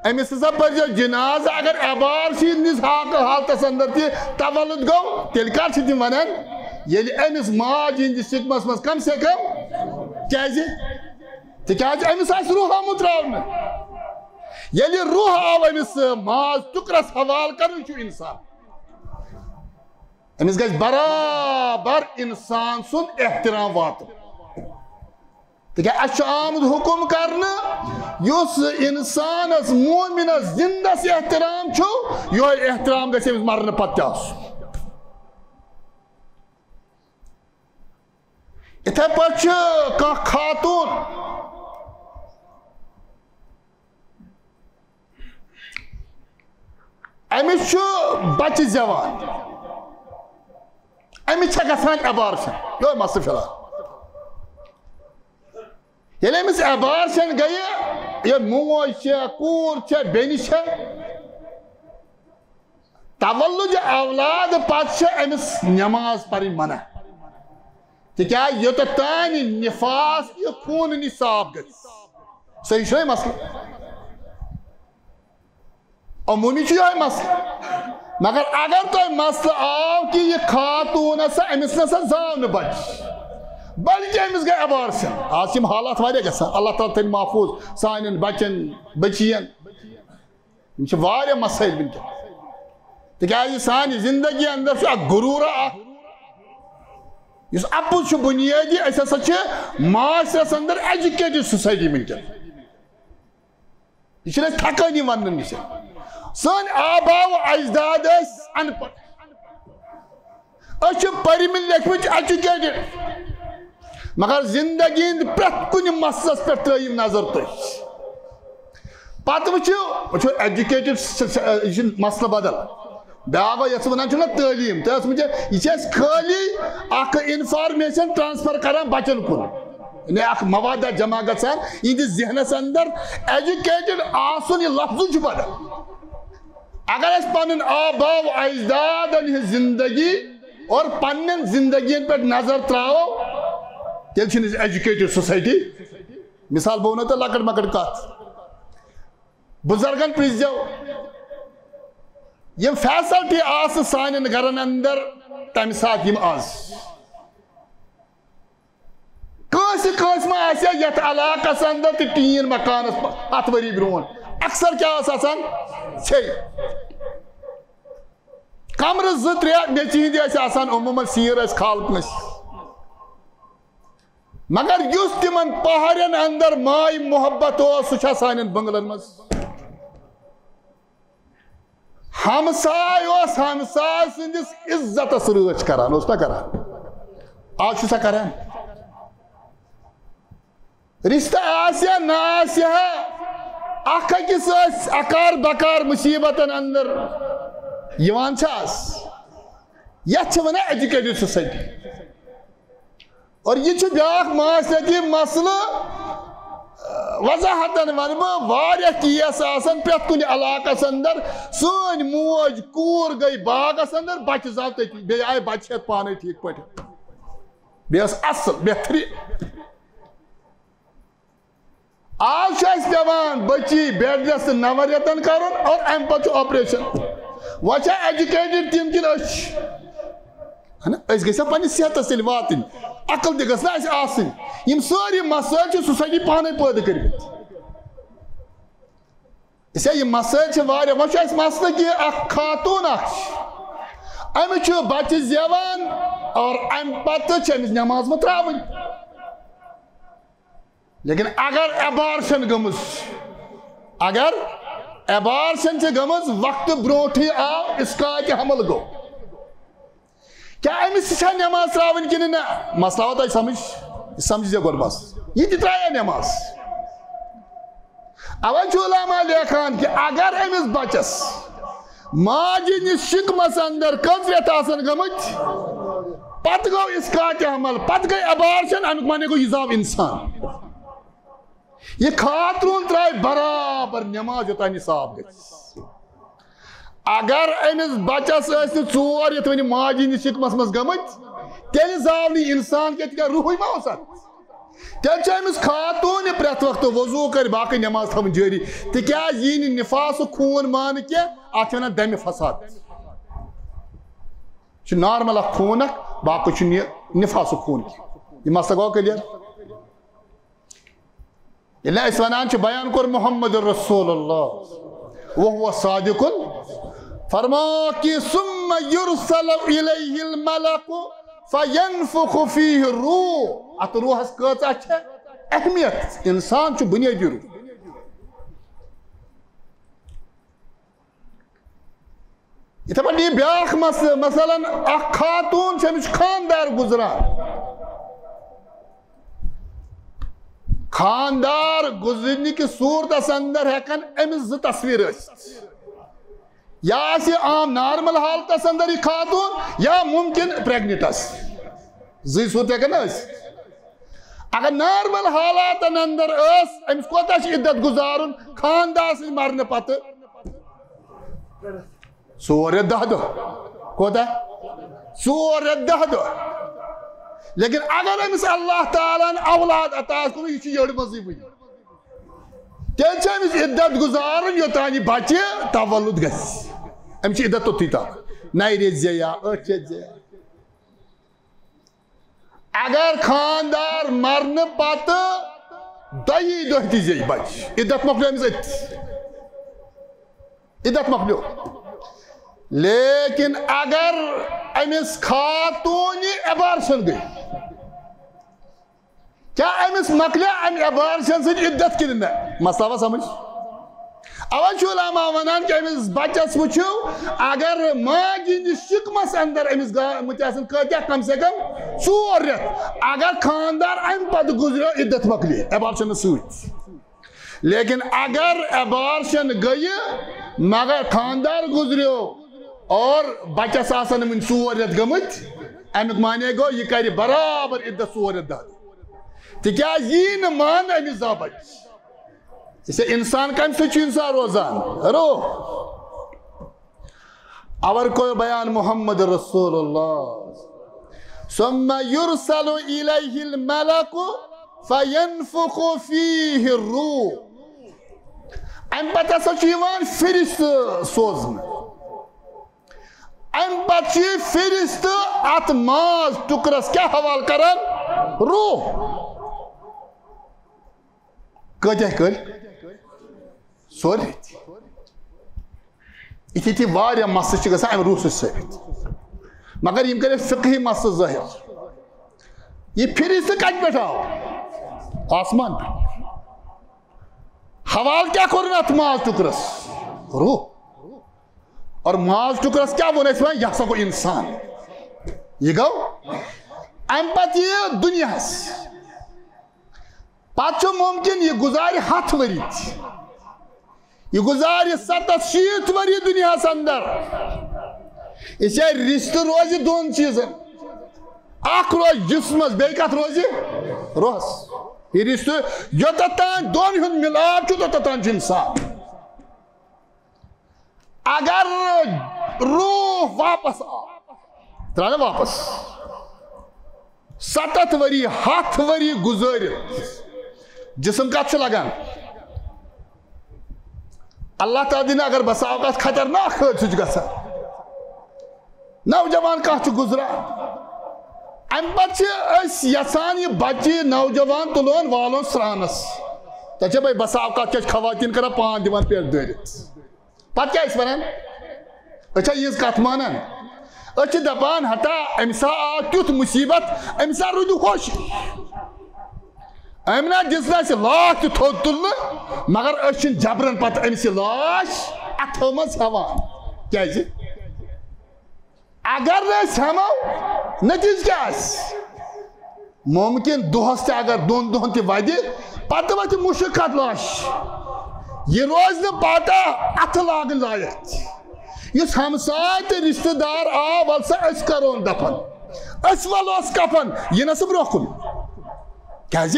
أمِس ہسا پٔرۍزیو جنازٕ، اگر abortion ہِنٛدِس حال-، حالتس اندر تہِ تولد گوٚو، تیٚلہِ کر چھِ تِم ونان؟ ییٚلہِ أمِس ماجہِ ہِنٛدِس شِکمس منٛز کم سے کم، کیازِ؟ تِکیازِ أمِس آسہِ روح آمُت تراونہٕ۔ ییٚلہِ روح آو أمِس ماز ٹُکرس حوالہٕ کرنہٕ، چھُ انسان۔ أمِس گژھِ برابر انسان سُنٛد احترام واتُن۔ تِکیٛازِ اَسہِ چھُ آمُت حُکُم کرنہٕ، یُس انسانس، مومنس، زندس احترام چھُ، یِہوٚے احترام گژھِ أمِس مرنہٕ پتہٕ تہِ آسُن۔ یِتھے پٲٹھۍ چھِ کانٛہہ خاتوٗن، أمِس چھُ بچہِ زٮ۪وان، أمِس چھےٚ گژھان abortion۔ یِہوٚے مسلہٕ فی الحال۔ ییٚلہِ أمِس abortion گٔیہِ، یہِ موج چھےٚ، کوٗر چھےٚ، بیٚنہِ چھےٚ، تولد اولاد پتہٕ چھِ أمِس نماز پرٕنۍ منع۔ تِکیٛازِ یوٚتتھ تانۍ نفاس، یہِ خوٗن نِش صاف گژھِ۔ صحیح چھُ یہِ مسلہٕ؟ عموٗمی چھُ یِہوٚے مسلہٕ۔ مگر اگر تۄہہِ مسلہٕ آو کہِ یہِ خاتوٗن ہسا، أمِس نسا زاو نہٕ بچہِ، بلکہِ أمِس گٔے abortion۔ آز چھِ یِم حالات واریاہ گژھان، اللہ تعالیٰ تھٲیِن محفوٗظ سانٮ۪ن بچن، بچین۔ یِم چھِ واریاہ مسٲیِل وٕنکیٚن۔ تِکیٛازِ سانہِ زندگی اندر چھُ اکھ غروٗرا اکھ، یُس اَپُز چھُ بُنیٲدی۔ أسۍ ہسا چھِ معاشرس اندر educated society وٕنکیٚن۔ یہِ چھِنہٕ أسۍ تھکٲنی وننہٕ نِش۔ سٲنۍ آبا و اجداد ٲسۍ ان پڑھ۔ أسۍ چھِ پٔرمٕتۍ لیکھمٕتۍ، educated، مگر زندگی ہٕنٛدِ پرٛٮ۪تھ کُنہِ مسلس پٮ۪ٹھ ترٲیِو نظر تُہۍ۔ پتہٕ وٕچھِو، وٕچھِو، educated س-، س-، یہِ چھُ مسلہٕ بدل۔ بیٛاکھ گوٚو یَتھ ژٕ وَنان چھُکھ نا تعلیٖم، تہٕ ٲس وٕنکیٚن یہِ چھِ اَسہِ خٲلی اَکھ information transfer کران بَچَن کُن۔ یعنی اَکھ موادہ جمع گژھان یِہِنٛدِس ذہنَس اندر۔ Educated آسُن، یہِ لفظُن چھُ بدل۔ اگر أسۍ پنٕنۍ آبا و اجدادن ہٕنٛز زندگی اور پننٮ۪ن زندگین پٮ۪ٹھ نظر ترٛاوو، تیٚلہِ چھِنہٕ أسۍ educated society۔ مثال، بہٕ وَنو تۄہہِ لۄکٕٹ مۄکٕٹ کَتھ۔ بُزرگن پرٛژھزیو، یِم facility آسہٕ سانٮ۪ن گرن اندر تمہِ ساتہٕ یِم آز۔ کٲنٛسہِ کٲنٛسہِ ما آسہِ ہا یتھ علاقس اندر تہِ ٹیٖن مکانس پ-، ہتھ ؤری برونٛٹھ؟ اکثر کیٛاہ ٲس آسان؟ ژھیٚے۔ کمرٕ زٕ ترٛےٚ میٚژِ ہٕنٛدۍ ٲسۍ آسان، عموٗماً سیٖر ٲسۍ کھالہٕ کٲنٛسہِ۔ مگر یُس تِمن پہرن اندر ماے محبت اوس، سُہ چھا سانٮ۪ن بنگلن منٛز؟ ہمساے اوس ہمساے سٕنٛدِس عزتس رٲچھ کران، اوس نا کران؟ آز چھُ سا کران؟ رشتہٕ آسہِ یا نہ آسہِ ہا، اکھ أکِس سۭتۍ اکار بکار مصیبتن اندر یِوان چھا آز؟ یتھ چھِ ونان educated society۔ اور یہِ چھُ بیٛاکھ معاشرتی مسلہٕ۔ وضاحتن ونہٕ بہٕ، واریاہ case آسان پرٛٮ۪تھ کُنہِ علاقس اندر۔ سٲنۍ موج کوٗر گٔے باغس اندر، بچہِ زاو تٔتی، بیٚیہِ آیہِ بچہِ ہٮ۪تھ پانے ٹھیٖک پٲٹھۍ۔ بیٚیہِ ٲس اصل، بہتریٖن۔ آز چھُ اَسہِ پٮ۪وان بٔچی bed rest نَوَن رٮ۪تَن کَرُن اور اَمہِ پَتہٕ چھُ operation۔ وۄنۍ چھا educated تِم کِنہٕ أسۍ چھِ؟ اَہَن، أسۍ گژھِ ہا پنٛنِس صحتَس تیٚلہِ واتٕنۍ، عقل تہِ گٔژھ نہ اَسہِ آسٕنۍ۔ یِم سٲری مسٲیِل چھِ society پانَے پٲدٕ کٔرمٕتۍ۔ أسۍ ہا یِم مسٲیِل چھِ واریاہ۔ وۄنۍ چھُ اَسہِ مسلہٕ کہِ اَکھ خاتوٗن اَکھ چھِ، أمِس چھُ بَچہٕ زٮ۪وان اور اَمہِ پَتہٕ چھِ أمِس نٮ۪ماز وۄنۍ ترٛاوٕنۍ۔ لیکن اگر abortion گٔمٕژ، اگر abortion چھِ گٔمٕژ، وقتہٕ برونٛٹھٕے آو، اسقاط حمل گوٚو، کیٛاہ أمِس تہِ چھا نٮ۪ماز ترٛاوٕنۍ کِنہٕ نہ؟ مسلہٕ آو تۄہہِ سمجھ؟ یہِ سمجھ زِ گۄڈٕ بس، یہِ تہِ ترٛایہِ نٮ۪ماز۔ اَوَے چھُ علماء لیکھان کہِ اگر أمِس بچس ماجہِ ہٕنٛدِس شِکمس اندر کٔژ رٮ۪تھ آسن گٔمٕتۍ، پتہٕ گوٚو اسقاط حمل، پتہٕ گٔے abortion، امیُک معنی گوٚو یہِ زاو انسان۔ یہِ خاتوٗن ترٛایہِ برابر نٮ۪ماز یوٚتام نصاب گژھِ۔ اگر أمِس بچس ٲسۍ نہٕ ژور یِتھ وۄنۍ ماجہِ ہٕنٛدِس شِکمس منٛز گٔمٕتۍ، تیٚلہِ زاو نہٕ یہِ انسان کینٛہہ، تِکیٛازِ روحٕے ما اوس اتھ؟ تیٚلہِ چھِ أمِس خاتوٗنہِ پرٛٮ۪تھ وقتہٕ وضوٗ کٔرۍ باقٕے نٮ۪ماز تھاوٕنۍ جٲری، تِکیٛازِ یی نہٕ نِفاسُک خوٗن مانہٕ کینٛہہ، اتھ چھِ ونان دمہِ فساد۔ چھُ نارمل اکھ خوٗن اکھ، باقٕے چھُنہٕ یہِ نِفاسُک خوٗن کینٛہہ۔ یہِ مسلہٕ گوٚو کلیئر؟ ییٚلہِ أسۍ ونان چھِ، بیان کوٚر محمد رسول اللہ، وہو صادق، فرماو کہِ ثم یرسل الیہ الملک فینفخ فیہ روح۔ اتھ روحس کۭژاہ چھےٚ اہمیت؟ انسان چھُ بنیٲدی روح۔ یِتھے پٲٹھۍ یہِ بیٛاکھ مسلہٕ، مثلاً، اکھ خاتوٗن چھِ، أمِس چھُ خانٛدار گُزران۔ خانٛدار گُزرنہٕ کِس صوٗرتس اندر ہٮ۪کن أمِس زٕ تصویر ٲسِتھ۔ یا آسہِ عام نارمل حالتس اندر یہِ خاتوٗن، یا ممکن پریگننٹ آسہِ۔ زٕے صوٗرت ہٮ۪کن ٲسِتھ۔ اگر نارمل حالاتن اندر ٲس، أمِس کوتاہ چھُ عدت گُزارُن خانٛدار سٕنٛدِ مرنہٕ پتہٕ؟ ژور رٮ۪تھ دَہ دۄہ۔ کوتاہ؟ ژور رٮ۪تھ دَہ دۄہ۔ لیکن اگر أمِس اللہ تعالیٰ ہن اولاد عطا آسہِ کوٚرمُت، یہِ چھُ یٔڑ منٛزٕے وُنہِ۔ تیٚلہِ چھُ أمِس عدت گُزارُن، یوٚتام یہِ بچہِ تولُد گژھِ۔ أمِس چھِ عدت توٚتُے تام، نَیہِ ریٚتۍ زِ یا ٲٹھِ ریٚتۍ زِ یا۔ اگر خانٛدار مرنہٕ پتہٕ دۄیی دۄہ تہِ زیٚیہِ بچہِ، عدت مۄکلیو أمِس أتھی۔ عدت مۄکلیو۔ لیکن اگر أمِس خاتوٗنہِ abortion گٔے، کیٛاہ أمِس مۄکلیو اَمہِ abortion سۭتۍ عدت کِنہٕ نہ؟ مسلہٕ آوا سمجھ؟ اوے چھُ علماء ونان کہِ أمِس بچس وٕچھِو، اگر ماجہِ ہٕنٛدِس شِکمس اندر أمِس گا-، مٕتۍ آسن کۭتیاہ، کم سے کم ژور رٮ۪تھ، اگر خانٛدار امہِ پتہٕ گُزریو، عدت مۄکلے abortion سۭتۍ۔ لیکن اگر abortion گٔیہِ مگر خانٛدار گُزریو اور بچس آسن وُنہِ ژور رٮ۪تھ گٔمٕتۍ، امیُک معنی گوٚو، یہِ کرِ برابر عدت ژور رٮ۪تھ دَہ دۄہ۔ تِکیٛازِ یی نہٕ ماننہٕ أمِس زانٛہہ بچہِ۔ یہِ چھا انسان، کمہِ سۭتۍ چھُ انسان روزان؟ روح۔ اور کوٚر بیان محمد رسول اللہ، ثم یرسل الیہ الملک فینفخ فیہ الروح۔ امہِ پتہٕ ہسا چھُ یِوان فرشتہٕ سوزنہٕ۔ امہِ پتہٕ چھُ یہِ فرشتہٕ اتھ ماز ٹُکرس کیٛاہ حوالہٕ کران؟ روح۔ کۭتیاہ کٔلۍ؟ ژورِ ریٚتۍ۔ یِتھۍ یِتھۍ واریاہ مسلہٕ چھِ گژھان امہِ روح سۭتۍ ثٲبت۔ مگر یِم کٔرۍ اَسہِ فقہی مسلہٕ ظٲہِر۔ یہِ فرشتہٕ کتہِ پٮ۪ٹھ آو؟ آسمان پٮ۪ٹھ۔ حوالہٕ کیٛاہ کوٚرُن اتھ ماز ٹُکرس؟ روح۔ اور ماز ٹُکرس کیٛاہ ووٚن اَسہِ وۄنۍ؟ یہِ ہسا گوٚو انسان۔ یہِ گوٚو۔ امہِ پتہٕ یہِ دُنیاہس۔ پتہٕ چھُ ممکن یہِ گُزارِ ہتھ ؤری تہِ۔ یہِ گُزارِ ستتھ شیٖتھ ؤری دُنیاہس اندر۔ یہِ چھا رشتہٕ روزِ دۄن چیٖزن۔ اکھ روزِ جسمس، بیٚیہِ کتھ روزِ؟ روحس۔ یہِ رشتہٕ یوٚتتھ تام دۄن ہُنٛد مِلاپ چھُ، توٚتتھ تام چھُ انسان۔ اگر روح واپس آو، ترٛاو نہ واپس۔ ستتھ ؤری، ہتھ ؤری گُزٲرِتھ جسم کتھ چھُ لگان؟ اللہ تعالیٰ دِنہٕ اگر بسا اوقات خطرناک حٲدثہٕ چھُ گژھان، نوجوان کانٛہہ چھُ گُزران، امہِ پتہٕ چھِ أسۍ یژھان یہِ بچہِ نوجوان تُلون والون سرٛانس۔ تتہِ چھِ بسا اوقات چھِ أسۍ خواتین کران پان دِوان پٮ۪ٹھ دٲرِتھ۔ پتہٕ کیٛاہ ٲسۍ ونان؟ أسۍ چھا یِہٕنٛز کتھ مانان؟ أسۍ چھِ دپان، ہتا أمِس ہا آو تیُتھ مُصیبت، أمِس ہا روٗدِو ہوش۔ أمۍ نا دِژ نہٕ اَسہِ لاش تہِ تھوٚد تُلنہٕ، مگر أسۍ چھِنہٕ جبرن پتہٕ أمِس یہِ لاش اتھو منٛز ہٮ۪وان۔ کیٛازِ؟ اگر نہٕ أسۍ ہٮ۪مو، نتیٖجہٕ کیٛاہ آسہِ؟ ممکن دۄہس تہِ اگر دۄن دۄہن تہِ ودِ، پتہٕ وتھِ مُشک اتھ لاشہِ۔ یہِ روزِ نہٕ پتہ اتھٕ لاگٕنۍ لایق تہِ۔ یُس ہمساے تہٕ رشتہٕ دار آو، ول سا أسۍ کرون دفن، أسۍ ولوس کفن، یہِ نہ سا برونٛہہ کُن۔ کیٛازِ؟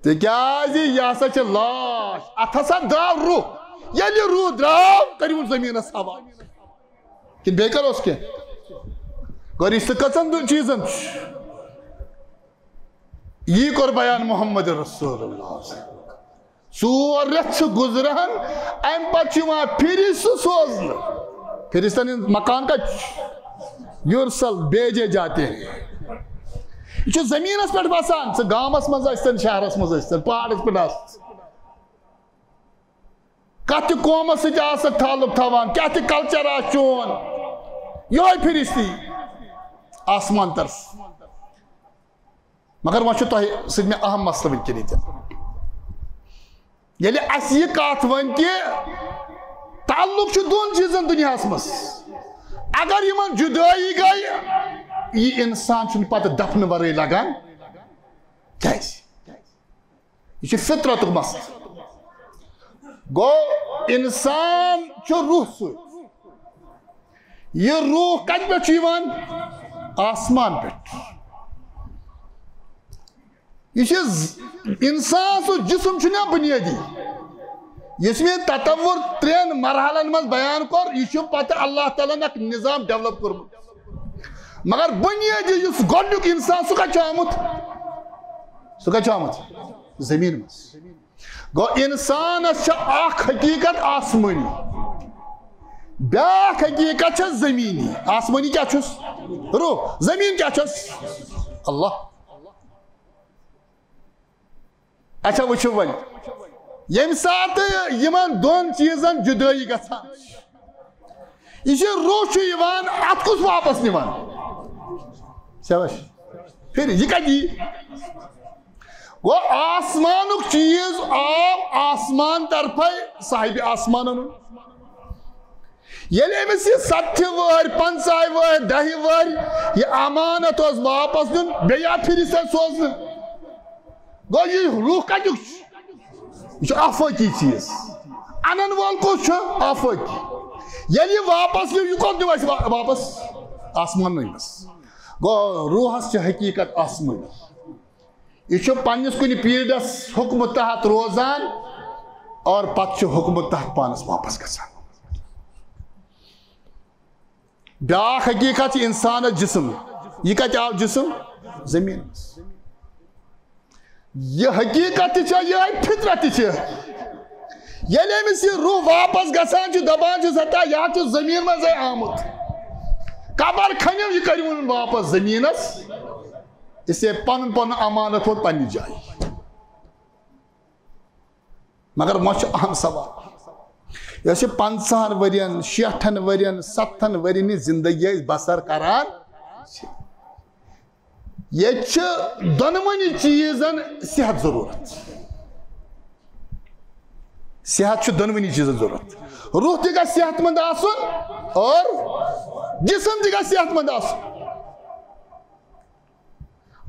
تِکیٛازِ یہِ ہسا چھِ لاش، اتھ ہسا درٛاو روح۔ ییٚلہِ یہِ روح درٛاو، کٔرِو زٔمیٖنس حوالہٕ۔ کِنہٕ بیٚیہِ کروس کینٛہہ؟ گوٚو، رشتہٕ کٔژن دۄن چیٖزن چھُ؟ یی کوٚر بیان محمد رسول اللہ۔ ژور رٮ۪تھ چھِ گُزران، امہِ پتہٕ چھُ یِوان فرشتہٕ سوزنہٕ۔ فرشتن ہُنٛد مکان کتہِ چھُ؟ یرسل بھیجے جاتے ہیں۔ یہِ چھُ زٔمیٖنس پٮ۪ٹھ بسان، ژٕ گامس منٛز ٲسۍتن، شہرس منٛز ٲسۍتن، پہاڑس پٮ۪ٹھ آس، کتھ تہِ قومس سۭتۍ آسکھ تعلق تھاوان، کیٛاہ تہِ culture آسہِ چون، یِہوٚے فرشتی آسمان طرف۔ مگر وۄنۍ چھُ تۄہہِ سۭتۍ مےٚ اہم مسلہٕ وٕنکیٚن ییٚتہِ۔ ییٚلہِ اَسہِ یہِ کَتھ وۄنۍ کہِ تعلق چھُ دۄن چیٖزن دُنیاہَس منٛز، اگر یِمن جُدٲیی گٔے، یہِ اِنسان چھُنہٕ پتہٕ دفنہٕ ورٲے لگان۔ کیٛازِ؟ یہِ چھُ فطرتُک مسلہٕ۔ گوٚو، اِنسان چھُ روح سۭتۍ۔ یہِ روح کتہِ پٮ۪ٹھ چھُ یِوان؟ آسمان پٮ۪ٹھ۔ یہِ چھُ ز-، اِنسان سُنٛد جسم چھُ نا بُنیٲدی۔ یُس مےٚ تصوُر ترٛٮ۪ن مرحلن منٛز بیان کوٚر، یہِ چھُ پتہٕ اللہ تعالیٰ ہن اکھ نظام develop کوٚرمُت۔ مگر بُنیٲدی یُس گۄڈٕنیُک اِنسان، سُہ کتہِ چھُ آمُت؟ سُہ کتہِ چھُ آمُت؟ زٔمیٖن منٛز۔ گوٚو، اِنسانس چھِ اکھ حقیٖقت آسمٲنی، بیٛاکھ حقیٖقت چھِ زٔمیٖنی۔ آسمٲنی کیٛاہ چھُس؟ روح۔ زٔمیٖن کیٛاہ چھُس؟ اللہ۔ اچھا، وٕچھِو وۄنۍ، ییٚمہِ ساتہٕ یِمن دۄن چیٖزن جُدٲیی گژھان چھِ، یہِ چھُ روح چھُ یِوان، اتھ کُس واپس نِوان؟ شاباش۔ پھر یہِ کتہِ یی؟ گوٚو، آسمانُک چیٖز آو آسمان طرفے صاحبِ آسمانن۔ ییٚلہِ أمِس یہِ ستتھِ وٕہٕرۍ، پنٛژاہہِ وٕہٕرۍ، دَہہِ وٕہٕرۍ یہِ امانت اوس واپس دیُن، بیٚیہِ آو فرشتن سوزنہٕ۔ گوٚو، یہِ روح کتیُک چھُ؟ یہِ چھُ آفٲقی چیٖز۔ انن وول کُس چھُ؟ آفٲقی۔ ییٚلہِ یہِ واپس نیوٗ، یہِ کوٚت نیوٗ اَسہِ وا-، واپس؟ آسمانٕے منٛز۔ گوٚو، روحس چھِ حقیٖقت آسمٲنی۔ یہِ چھُ پننِس کُنہِ پیٖرڈس حُکمہٕ تحت روزان اور پتہٕ چھُ حُکمہٕ تحت پانس واپس گژھان۔ بیٛاکھ حقیٖقت چھِ اِنسانس جسم۔ یہِ کتہِ آو جسم؟ زٔمیٖن منٛز۔ یہِ حقیٖقت تہِ چھےٚ، یِہوٚے فطرت تہِ چھِ۔ ییٚلہِ أمِس یہِ روح واپس گژھان چھُ، دپان چھُس، ہتا، یہِ حظ چھُ زٔمیٖن منٛزے آمُت۔ قبر کھنِو، یہِ کٔرِوُن واپس زٔمیٖنس۔ اس لیے پنُن پنُن امانت ووت پننہِ جایہِ۔ مگر وۄنۍ چھُ اہم سوال، یۄس یہِ پنٛژاہن ؤرین، شیٹھن ؤرین، ستتھن ؤرین یہِ زندگی أسۍ بسر کران چھِ، ییٚتہِ چھِ دۄنوٕنی چیٖزن صحت ضروٗرت۔ صحت چھُ دۄنوٕنی چیٖزن ضروٗرت۔ روح تہِ گژھِ صحت مند آسُن اور جسم تہِ گژھِ صحت مند آسُن۔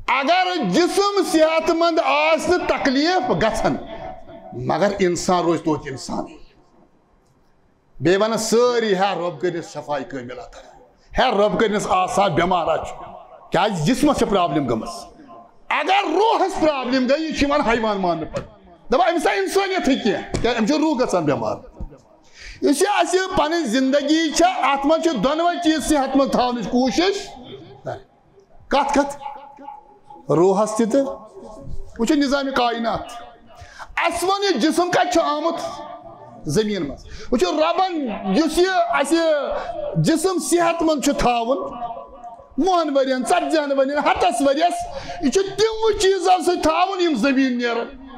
اگر جسم صحت مند آسہِ، تکلیف گژھن، مگر انسان روزِ توتہِ انسانٕے۔ بیٚیہِ ونان سٲری، ہے رۄب کٔرِنَس شفاے کٲمل عطا، ہے رۄب کٔرِنَس آسا بٮ۪مار، اَتھ چھُ کیٛازِ جسمس چھِ problem گٔمٕژ۔ اگر روحس problem گٔے، یہِ چھُ یِوان حیوان ماننہٕ پتہٕ، دپان أمِس آے انسٲنیتھٕے کینٛہہ، کیٛازِ أمِس چھُ روح گژھان بٮ۪مار۔ یُس یہِ اَسہِ پنٕنۍ زندگی چھےٚ، اتھ منٛز چھِ دۄنوے چیٖز صحت منٛد تھاونٕچ کوٗشش۔ کتھ کتھ؟ روحس تہِ تہٕ وٕچھو نظام کائنات۔ اسہِ ووٚن، یہِ جسم کتہِ چھُ آمُت؟ زٔمیٖن منٛز۔ وٕچھو ربن یُس یہِ اسہِ جسم صحت منٛد چھُ تھاوُن، وُہن ؤرین، ژتجی ہن ؤرین، ہتس ؤریس، یہِ چھُ تِموٕے چیٖزو سۭتۍ تھاوُن یِم زٔمیٖن نیرن۔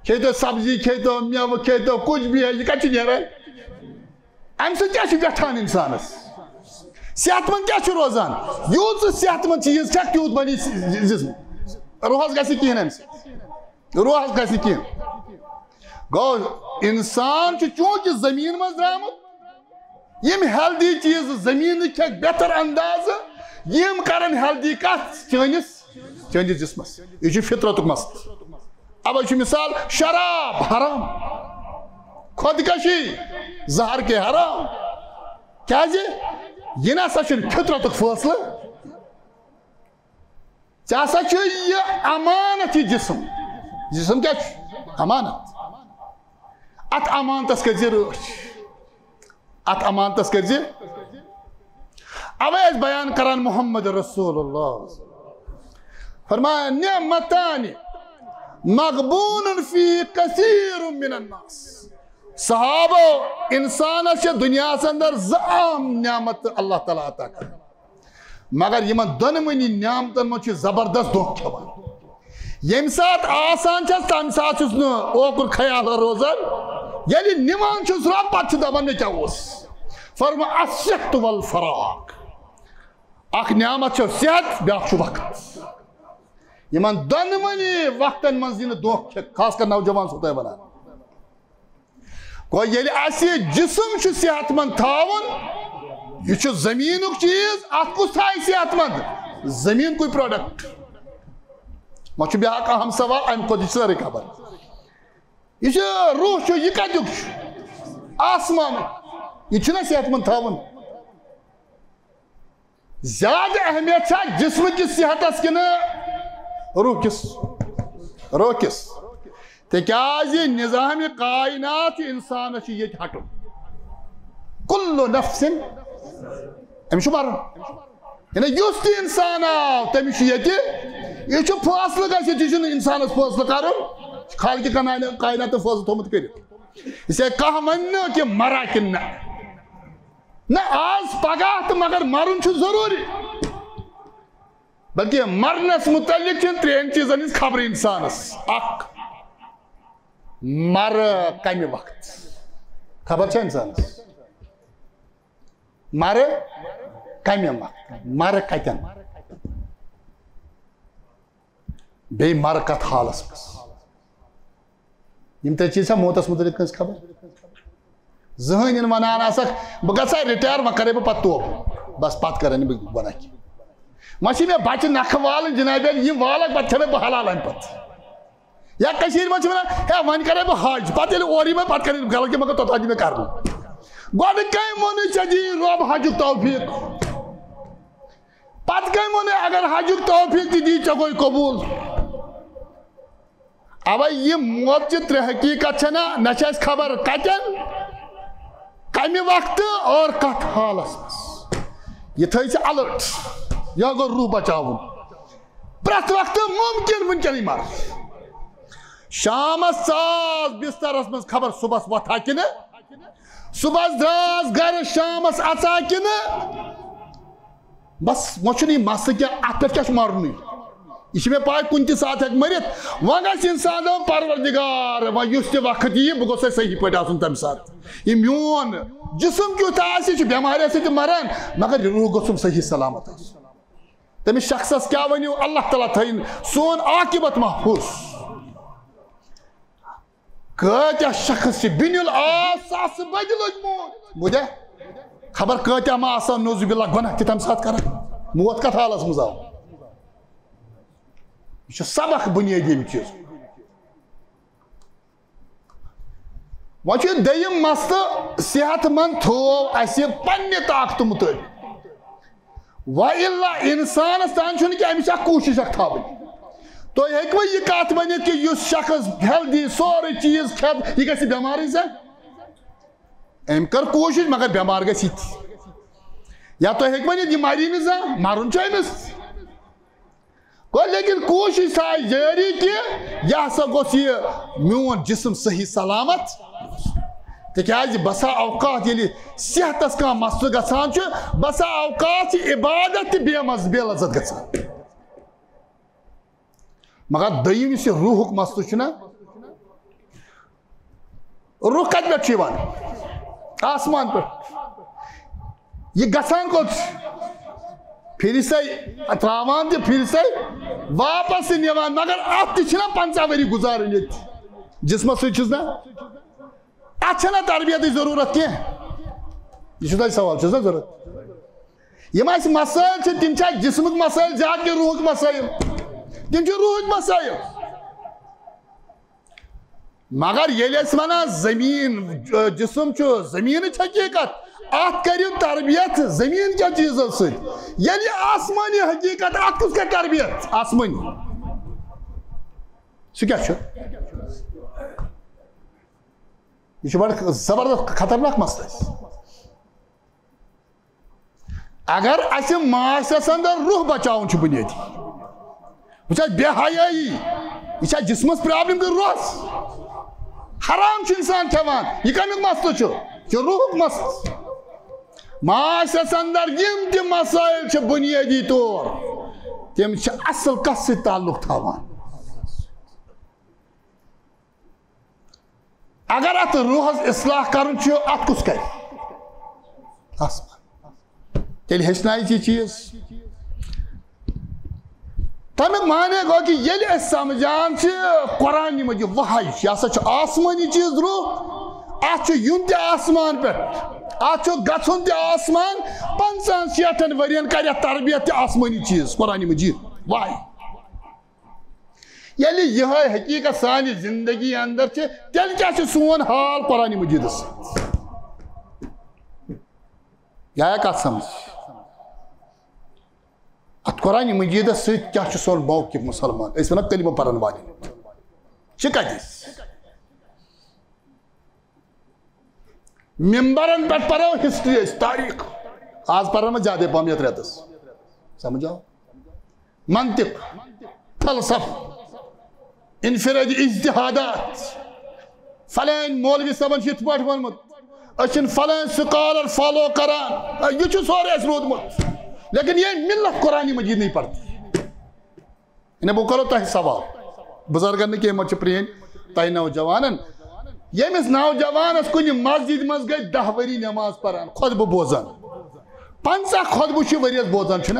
کھیٚیتو سبزی، کھیٚیتو مٮ۪وٕ، کھیٚیتو کچھ بھی، یہِ کتہِ چھُ نیران؟ امہِ سۭتۍ کیٛاہ چھُ ویٹھان انسانس؟ صحت مند کیٛاہ چھُ روزان؟ یوٗت ژٕ صحت مند چیٖز کھٮ۪کھ، تیوٗت بنی س-، جسم۔ روحس گژھِ کِہیٖنۍ امہِ سۭتۍ۔ روحس گژھِ نہٕ کِہیٖنۍ۔ گوٚو، انسان چھُ چوٗنٛکہِ زٔمیٖن منٛز درٛامُت، یِم healthy چیٖز زٔمیٖنٕکۍ کھٮ۪کھ بہتر اندازٕ، یِم کرن healthy کتھ چٲنِس چٲنِس جسمس۔ یہِ چھُ فطرتُک مسلہٕ۔ اوے چھُ مثال شراب حرام، خودکشی، زہر کے حرام۔ کیازِ؟ یہِ نہ سا چھُنہٕ فطرتُک فٲصلہٕ۔ ژےٚ ہسا چھُ یہِ امانت، یہِ جسم۔ جسم کیٛاہ چھُ؟ امانت۔ اتھ امانتس کٔرۍ زِ رٲچھ۔ اتھ امانتس کٔرۍ زِ۔ اوے ٲسۍ بیان کران محمد رسول اللہ۔ فرمایا، نعمتان مغبون فی کثیر من الناس۔ صحابو، انسانس چھِ دُنیاہس اندر زٕ اہم نعمت اللہ تعالیٰ عطا کران، مگر یِمن دۄنوٕنی نعمتن منٛز چھُ زبردست دھوکہٕ کھٮ۪وان۔ ییٚمہِ ساتہٕ آسان چھَس، تَمہِ ساتہٕ چھُس نہٕ اوکُن خیال روزان۔ ییٚلہِ نِوان چھُس رب، پتہٕ چھُ دپان، مےٚ کیٛاہ اوس؟ فرموو، الصحت والفراغ۔ اکھ نعمت چھِ صحت، بیٛاکھ چھُ وقت۔ یِمن دۄنوٕنی وقتن منٛز یِنہٕ دھوکہٕ کھٮ۪تھ، خاص کر نوجوان چھُسو تۄہہِ ونان۔ گوٚو، ییٚلہِ اَسہِ یہِ جسم چھُ صحت مند تھاوُن، یہِ چھُ زٔمیٖنُک چیٖز، اَتھ کُس تھایہِ صحت مند؟ زٔمیٖن کُے product۔ وۄنۍ چھُ بیٛاکھ اہم سوال، اَمہِ کھۄتہٕ یہِ چھِ سٲرٕے خبر۔ یہِ چھُ روح چھُ، یہِ کَتیُک چھُ؟ آسمانُک۔ یہِ چھُنہ صحت مند تھاوُن؟ زیادٕ اہمیت چھا جسمہٕ کِس صحتس کِنہٕ روح کِس؟ روح کِس۔ تِکیازِ نظام کائنات چھُ انسانس چھُ ییٚتہِ ہٹُن۔ کل نفس، أمِس چھُ مرُن۔ یعنی یُس تہِ انسان آو، تٔمِس چھُ ییٚتہِ، یہِ چھُ فٲصلہٕ گژھِ، یہِ چھُنہٕ انسانس فٲصلہٕ کرُن، خالقِ کائنات، کائنات فٲصلہٕ تھوٚمُت کٔرِتھ۔ یہِ چھِ کانٛہہ ونہِ نہٕ کہِ مرا کِنہٕ نہ۔ نہ، آز پگاہ تہٕ مگر مرُن چھُ ضروٗری۔ بلکہ مرنس متعلق چھِ ترٛٮ۪ن چیٖزن ہٕنٛز خبر انسانس۔ اکھ، مرٕ کمہِ وقت؟ خبر چھا انسانس؟ مرٕ کمہِ وقت؟ مرٕ کتٮ۪ن؟ بیٚیہِ مرٕ کتھ حالس منٛز؟ یِم ترٛےٚ چیٖز چھا موتس مُتعلق کٲنٛسہِ خبر؟ زٕہٕنۍ یِن ونان آسکھ، بہٕ گژھٕ ہا retire، وۄنۍ کرے بہٕ پتہٕ توبہٕ، بس پتہٕ کرے نہٕ بہٕ گۄناہ کینٛہہ۔ وۄنۍ چھِ مےٚ بچہِ نکھٕ والٕنۍ جنابی، یِم والکھ پتہٕ کھٮ۪مے بہٕ حلال امہِ پتہٕ۔ یا کٔشیٖرِ منٛز چھِ ونان، ہے وۄنۍ کرے بہٕ حج، پتہٕ ییٚلہِ اورٕ یِمے پتہٕ کرے بہٕ غلط کینٛہہ، مگر توٚتام دِ مےٚ کرُن۔ گۄڈٕ کٔمۍ ووٚنُے ژےٚ دِیی رۄب حجُک توفیٖق؟ پتہٕ کٔمۍ ووٚنُے اگر حجُک توفیٖق تہِ دی، ژےٚ گوٚے قبوٗل؟ اوے یہِ موت چہِ ترٛےٚ حقیٖقت چھےٚ نہ، نہ چھِ اَسہِ خبر کَتٮ۪ن، کَمہِ وقتہٕ اور کَتھ حالَس منٛز۔ یہِ تھٲے ژٕ alert، یہِ گوٚو روح بچاوُن۔ پرٛٮ۪تھ وقتہٕ مُمکِن وٕنکٮ۪نٕے مَر۔ شامَس ژاس بِستَرَس منٛز، خبر صُبحَس وۄتھا کِنہٕ، صُبحَس درٛاس گَرٕ، شامَس اَژا کِنہٕ۔ بس، وۄنۍ چھُنہٕ یہِ مسلہٕ کینٛہہ، اَتھ پٮ۪ٹھ کیٛاہ چھُ مَرنُے؟ یہِ چھِ مےٚ پَے، کُنہِ تہِ ساتہٕ ہٮ۪کہِ مٔرِتھ۔ وۄنۍ گژھِ اِنسان دَپُن، پروردگار، وۄنۍ یُس تہِ وقت یِیہِ، بہٕ گوٚژھ اَتہِ صحیح پٲٹھۍ آسُن تَمہِ ساتہٕ۔ یہِ میون جسم کیُتھ آسہِ، یہِ چھُ بٮ۪مارِ سۭتۍ تہِ مَران، مگر یہِ روح گوٚژھُم صحیح سلامت آسُن۔ تٔمِس شخصس کیٛاہ ؤنِو، اللہ تعالیٰ تھٲیِن سون عاقبت محفوظ۔ کۭتیٛاہ شخص چھِ بِنِل آس ساسہٕ بٔدۍ لٔگۍ موت۔ بوٗزتھا؟ خبر کۭتیٛاہ ما آسان نعوذ باللہ گۄناہ تہِ تَمہِ ساتہٕ کران۔ موت کَتھ حالس منٛز آو؟ یہِ چھُ سبق بُنیٲدی اَمہِ چیٖزُک۔ وۄنۍ چھُ دوٚیِم مسلہٕ، صحت مند تھوو اَسہِ پننہِ طاقتہٕ مُطٲبِق۔ وَإِلَّا اِنسانَس تام چھُنہٕ کینٛہہ، أمِس چھِ اَکھ کوٗشِش اَکھ تھاوٕنۍ۔ تُہۍ ہیٚکوٕ یہِ کَتھ ؤنِتھ کہِ یُس شخص healthy سورُے چیٖز کھٮ۪تھ، یہِ گژھِ بٮ۪مارٕے زَن؟ أمۍ کٔر کوٗشِش، مگر بٮ۪مار گژھِ یہِ تہِ۔ یا تُہۍ ہیٚکوٕ ؤنِتھ، یہِ مَری نہٕ زانٛہہ، مَرُن چھُ أمِس۔ گوٚو، لیکن کوٗشِش تھایہِ جٲری کہِ یہِ ہسا گوٚژھ یہِ میون جسم صحیح سلامت۔ تِکیازِ بسا اوقات ییٚلہِ صحتس کانٛہہ مسلہٕ گژھان چھُ، بسا اوقات چھِ عبادت تہِ بے مز-، بے لذت گژھان۔ مگر دوٚیِم یُس یہِ روحُک مسلہٕ چھُنہ، روح کتہِ پٮ۪ٹھ چھُ یِوان؟ آسمان پٮ۪ٹھ۔ یہِ گژھان کوٚت چھُ؟ پھِرِ سَے ترٛاوان تہِ پھِرِ سَے واپس تہِ نِوان، مگر اَتھ تہِ چھِنہ پنٛژاہ ؤری گُزارٕنۍ ییٚتہِ۔ جسمس سۭتۍ چھُس نہ، اَتھ چھَنہ تربیتٕچ ضروٗرت کینٛہہ۔ یہِ چھُ تۄہہِ سوال، چھُس نہ ضروٗرت؟ یِم اَسہِ مسٲیِل چھِ، تِم چھا جسمٕکۍ مسٲیِل زیادٕ کِنہٕ روحٕکۍ مسٲیِل؟ تِم چھِ روحٕکۍ مسٲیِل۔ مگر ییٚلہِ أسۍ وَنان زٔمیٖن، ج-، جسم چھُ زٔمیٖنٕچ حقیٖقت، اَتھ کٔرِو تربیت زٔمیٖن کٮ۪ن چیٖزو سۭتۍ۔ ییٚلہِ یہِ آسمٲنی حقیٖقت، اَتھ کُس کَرِ تربیت؟ آسمٲنی۔ سُہ کیٛاہ چھُ؟ یہِ چھُ بڑٕ زبردست خطرناک مسلہٕ اَسہِ۔ اگر اَسہِ معاشرس اندر روح بچاوُن چھُ بنیٲدی، وٕچھ حظ، بے حیٲیی، یہِ چھا جسمس پرابلم کِنہٕ روحس؟ حرام چھُ انسان کھٮ۪وان، یہِ کمیُک مسلہٕ چھُ؟ یہِ چھُ روحُک مسلہٕ۔ معاشرس اندر یِم تہِ مسائل چھِ بنیٲدی طور، تِم چھِ اصل کتھ سۭتۍ تعلق تھاوان۔ اگر اتھ روحس اصلاح کرُن چھُ، اتھ کُس کرِ؟ آسمان۔ تیٚلہِ ہیٚچھنایہِ یہِ چیٖز۔ تمیُک معنی گوٚو کہِ ییٚلہِ أسۍ سمجھان چھِ قرآن مجید وحی چھُ، یہِ ہسا چھُ آسمٲنی چیٖز، روح، اتھ چھُ یُن تہِ آسمان پٮ۪ٹھ، اتھ چھُ گژھُن تہِ آسمان، پنٛژاہن شیٹھن ؤرین کرِ اتھ تربیت تہِ آسمٲنی چیٖز، قرآن مجید وحی۔ ییٚلہِ یِہے حقیقت سانہِ زندگی اندر چھِ، تیٚلہِ کیٛاہ چھُ سون حال قرآن مجیدس سۭتۍ؟ یہِ آیا کتھ سمجھ؟ اتھ قرآن مجیدس سۭتۍ کیٛاہ چھُ سون موقف مسلمان؟ أسۍ ونان کلمہٕ پرن والٮ۪ن چھِ کتہِ أسۍ؟ ممبرن پٮ۪ٹھ پرو ہسٹری أسۍ، تاریخ۔ آز پرن وۄنۍ زیادے پہم یتھ رٮ۪تس۔ سمجھ آو؟ منطق، فلسفہ، انفرادی اجتہادات، فلٲنۍ مولوی صٲبن چھُ یِتھ پٲٹھۍ ووٚنمُت، أسۍ چھِنہٕ فلٲنۍ سکالر فالو کران۔ یہِ چھُ سورُے اَسہِ روٗدمُت، لیکن یہ ملت قرآن مجید نہیں پڑھتی۔ یعنی بہٕ کرو تۄہہِ سوال، بُزرگن نہٕ کینٛہہ، یِم چھِ پرٛٲنۍ، تۄہہِ نوجوانن۔ ییٚمِس نوجوانس کُنہِ مسجد منٛز گٔے دَہ ؤری نماز پران، خطبہٕ بوزان، پنٛژاہ خطبہٕ چھِ ؤریَس بوزان، چھُنہ؟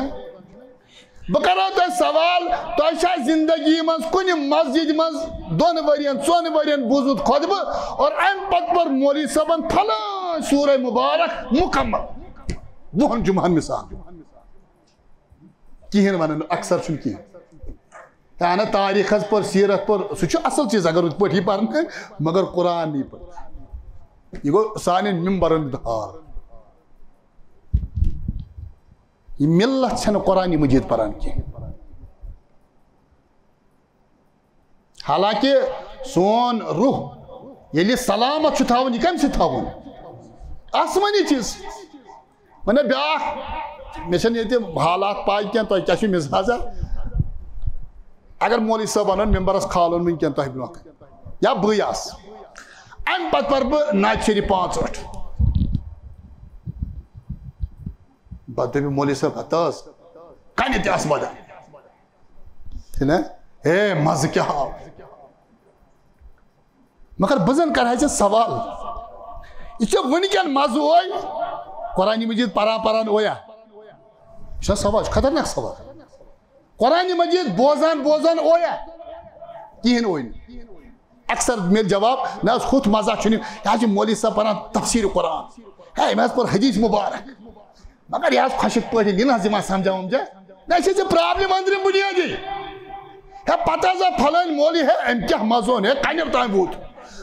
بہٕ کرو تۄہہِ سوال، تۄہہِ چھا زندگی منٛز کُنہِ مسجد منٛز دۄن ؤرین، ژۄن ؤرین بوٗزمُت خطبہٕ اور امہِ پتہٕ پٔر مولوی صٲبن فلٲنۍ سورہ مبارک مکمل، وُہن جمعن مثال؟ کِہیٖنۍ وَنان نہٕ، اکثر چھُنہٕ کِہیٖنۍ۔ ہے، اہن تاریخس پر، سیرت پر، سُہ چھُ اصل چیٖز اگر رٕتۍ پٲٹھۍ یی پرنہٕ، مگر قرآن نہٕ یی پرنہٕ۔ یہِ گوٚو سانٮ۪ن ممبرن ہُنٛد حال۔ یہِ ملت چھنہٕ قرآن مجید پران کینٛہہ۔ حالانکہ سون روح ییٚلہِ سلامت چھُ تھاوُن، یہِ کمہِ سۭتۍ تھاوُن؟ آسمٲنی چیٖز۔ وۄنۍ بیٛاکھ، مےٚ چھَنہٕ ییٚتہِ حالات پاے کینٛہہ، تۄہہِ کیٛاہ چھُ مزاجا؟ اگر مولوی صٲب وَنن ممبرس کھالُن وٕنکٮ۪ن تۄہہِ برونٛہہ کنہِ، یا بٕے آسہٕ، اَمہِ پتہٕ پرٕ بہٕ نعت شریف پانٛژھ ٲٹھ۔ پتہٕ دٔپِو مولوی صٲب، ہتہٕ حظ، کنہِ تہِ آسہٕ ودان۔ چھُنہ؟ ہے، مزٕ کیٛاہ آو؟ مگر بہٕ زن کرٕ ہا ژےٚ سوال، یہِ چھا وٕنکٮ۪ن مزٕ اوے؟ قرآن مجید پران پران اویا؟ یہِ چھا سوال؟ یہِ چھُ خطرناک سوال۔ قرآن مجید بوزان بوزان اویا؟ کِہیٖنۍ اوے نہٕ۔ اکثر میلہِ جواب، نہ حظ، ہُتھ مزہ چھُنہٕ، یہِ حظ چھِ مولوی صٲب پران تفسیر قرآن، ہے، أمۍ حظ پوٚر حدیث مبارک۔ مگر یہِ حظ خۄشِک پٲٹھۍ یہِ نہ حظ یِوان سمجھا ومجھا۔ نہ، یہِ چھِ ژےٚ پرابلم أنٛدرِم بُنیٲدی۔ ہے، پتہٕ حظ آو پھلٲنۍ مولوی، ہے، أمۍ کیٛاہ مزٕ اوٚن، ہے، کنٮ۪ر تام ووت۔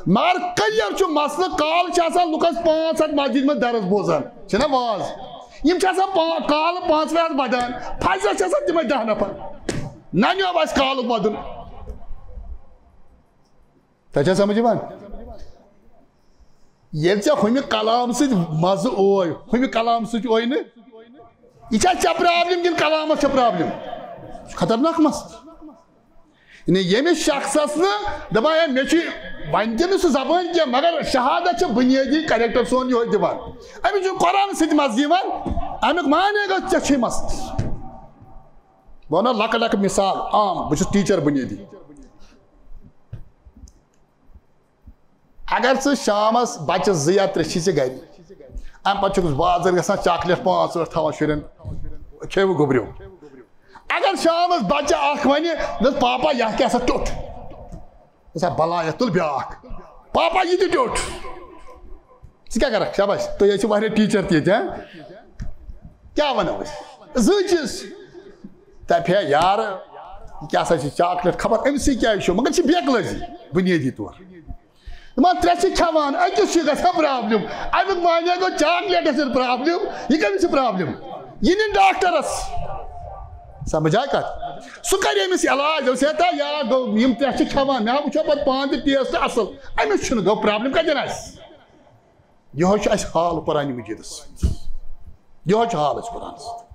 مگر کلیر چھُ مسلہٕ، کالہٕ چھِ آسان لُکس پانٛژھ ہتھ مسجد منٛز درس بوزان، چھِنہ واز؟ یِم چھِ آسان پا-، کالہٕ پانٛژھ بجہِ ودان، فجرس چھِ آسان تِمے دَہ نفر۔ ننیو اَسہِ کالُک ودُن۔ تۄہہِ چھا سمجھ یِوان؟ ییٚلہِ ژےٚ ہُمہِ کلام سۭتۍ مزٕ اوے، ہُمہِ کلام سۭتۍ اوے نہٕ، یہِ چھا ژےٚ پرابلم کِنہٕ کلامس چھےٚ پرابلم؟ یہِ چھُ خطرناک مسلہٕ۔ یعنی ییٚمِس شخصس نہٕ دپان، ہے، مےٚ چھُ، وۄنۍ تہِ نہٕ سُہ زبٲنۍ کینٛہہ، مگر شہادت چھےٚ بُنیٲدی کریکٹر سون یِہوٚے دِوان۔ أمِس چھُنہٕ قرآن سۭتۍ مزٕ یِوان، امیُک معنی گوٚو ژےٚ چھُے مسلہٕ۔ بہٕ ونہٕ لۄکٕٹ لۄکٕٹ مثال، عام، بہٕ چھُس ٹیچر بُنیٲدی۔ اگر ژٕ شامس بچہِ زٕ یا ترٛےٚ چھِ ژےٚ گرِ، امہِ پتہٕ چھُکھ بازر گژھان، چاکلیٹ پانٛژھ ٲٹھ تھاوان شُرٮ۪ن، کھیوٕ گوٚبریو۔ اگر شامس بچہِ اکھ ونہِ، دوٚپ، "پاپا، یتھ کیٛاہ سا ٹیوٚٹھ؟" دپان، "بلا، یتھ تُل بیٛاکھ۔" "پاپا، یہِ تہِ ٹیوٚٹھ۔" ژٕ کیٛاہ کرکھ؟ شاباش، تُہۍ ٲسِو واریاہ ٹیچر تہِ ییٚتہِ، ہاں؟ کیٛاہ ونو أسۍ؟ زٕے چیٖز۔ دپہِ ہے یارٕ، یہِ کیٛاہ سا چھِ چاکلیٹ؟ خبر أمۍ سٕے کیٛازِ چھُ، مگر چھِ بے عقلٲزی بُنیٲدی طور۔ دپان ترٛےٚ چھِ کھٮ۪وان، أکِس چھِ گژھان پرابلم۔ امیُک معنی گوٚو چاکلیٹس چھِ پرابلم، یہِ کٔمِس چھِ پرابلم؟ یہِ نِن ڈاکٹرس۔ سمجھ آے کتھ؟ سُہ کرِ أمِس علاج، دوٚپُس، "ہے تا یار، گوٚو یِم تہِ چھِ کھٮ۪وان، مےٚ ہا وٕچھو پتہٕ پانہٕ تہِ ٹیسٹ اصل، أمِس چھُنہٕ، گوٚو پرابلم کتٮ۪ن آسہِ؟" یِہوٚے چھُ اَسہِ حال قرآن مجیدس سۭتۍ۔ یِہوٚے چھُ حال اَسہِ قرآنس سۭتۍ۔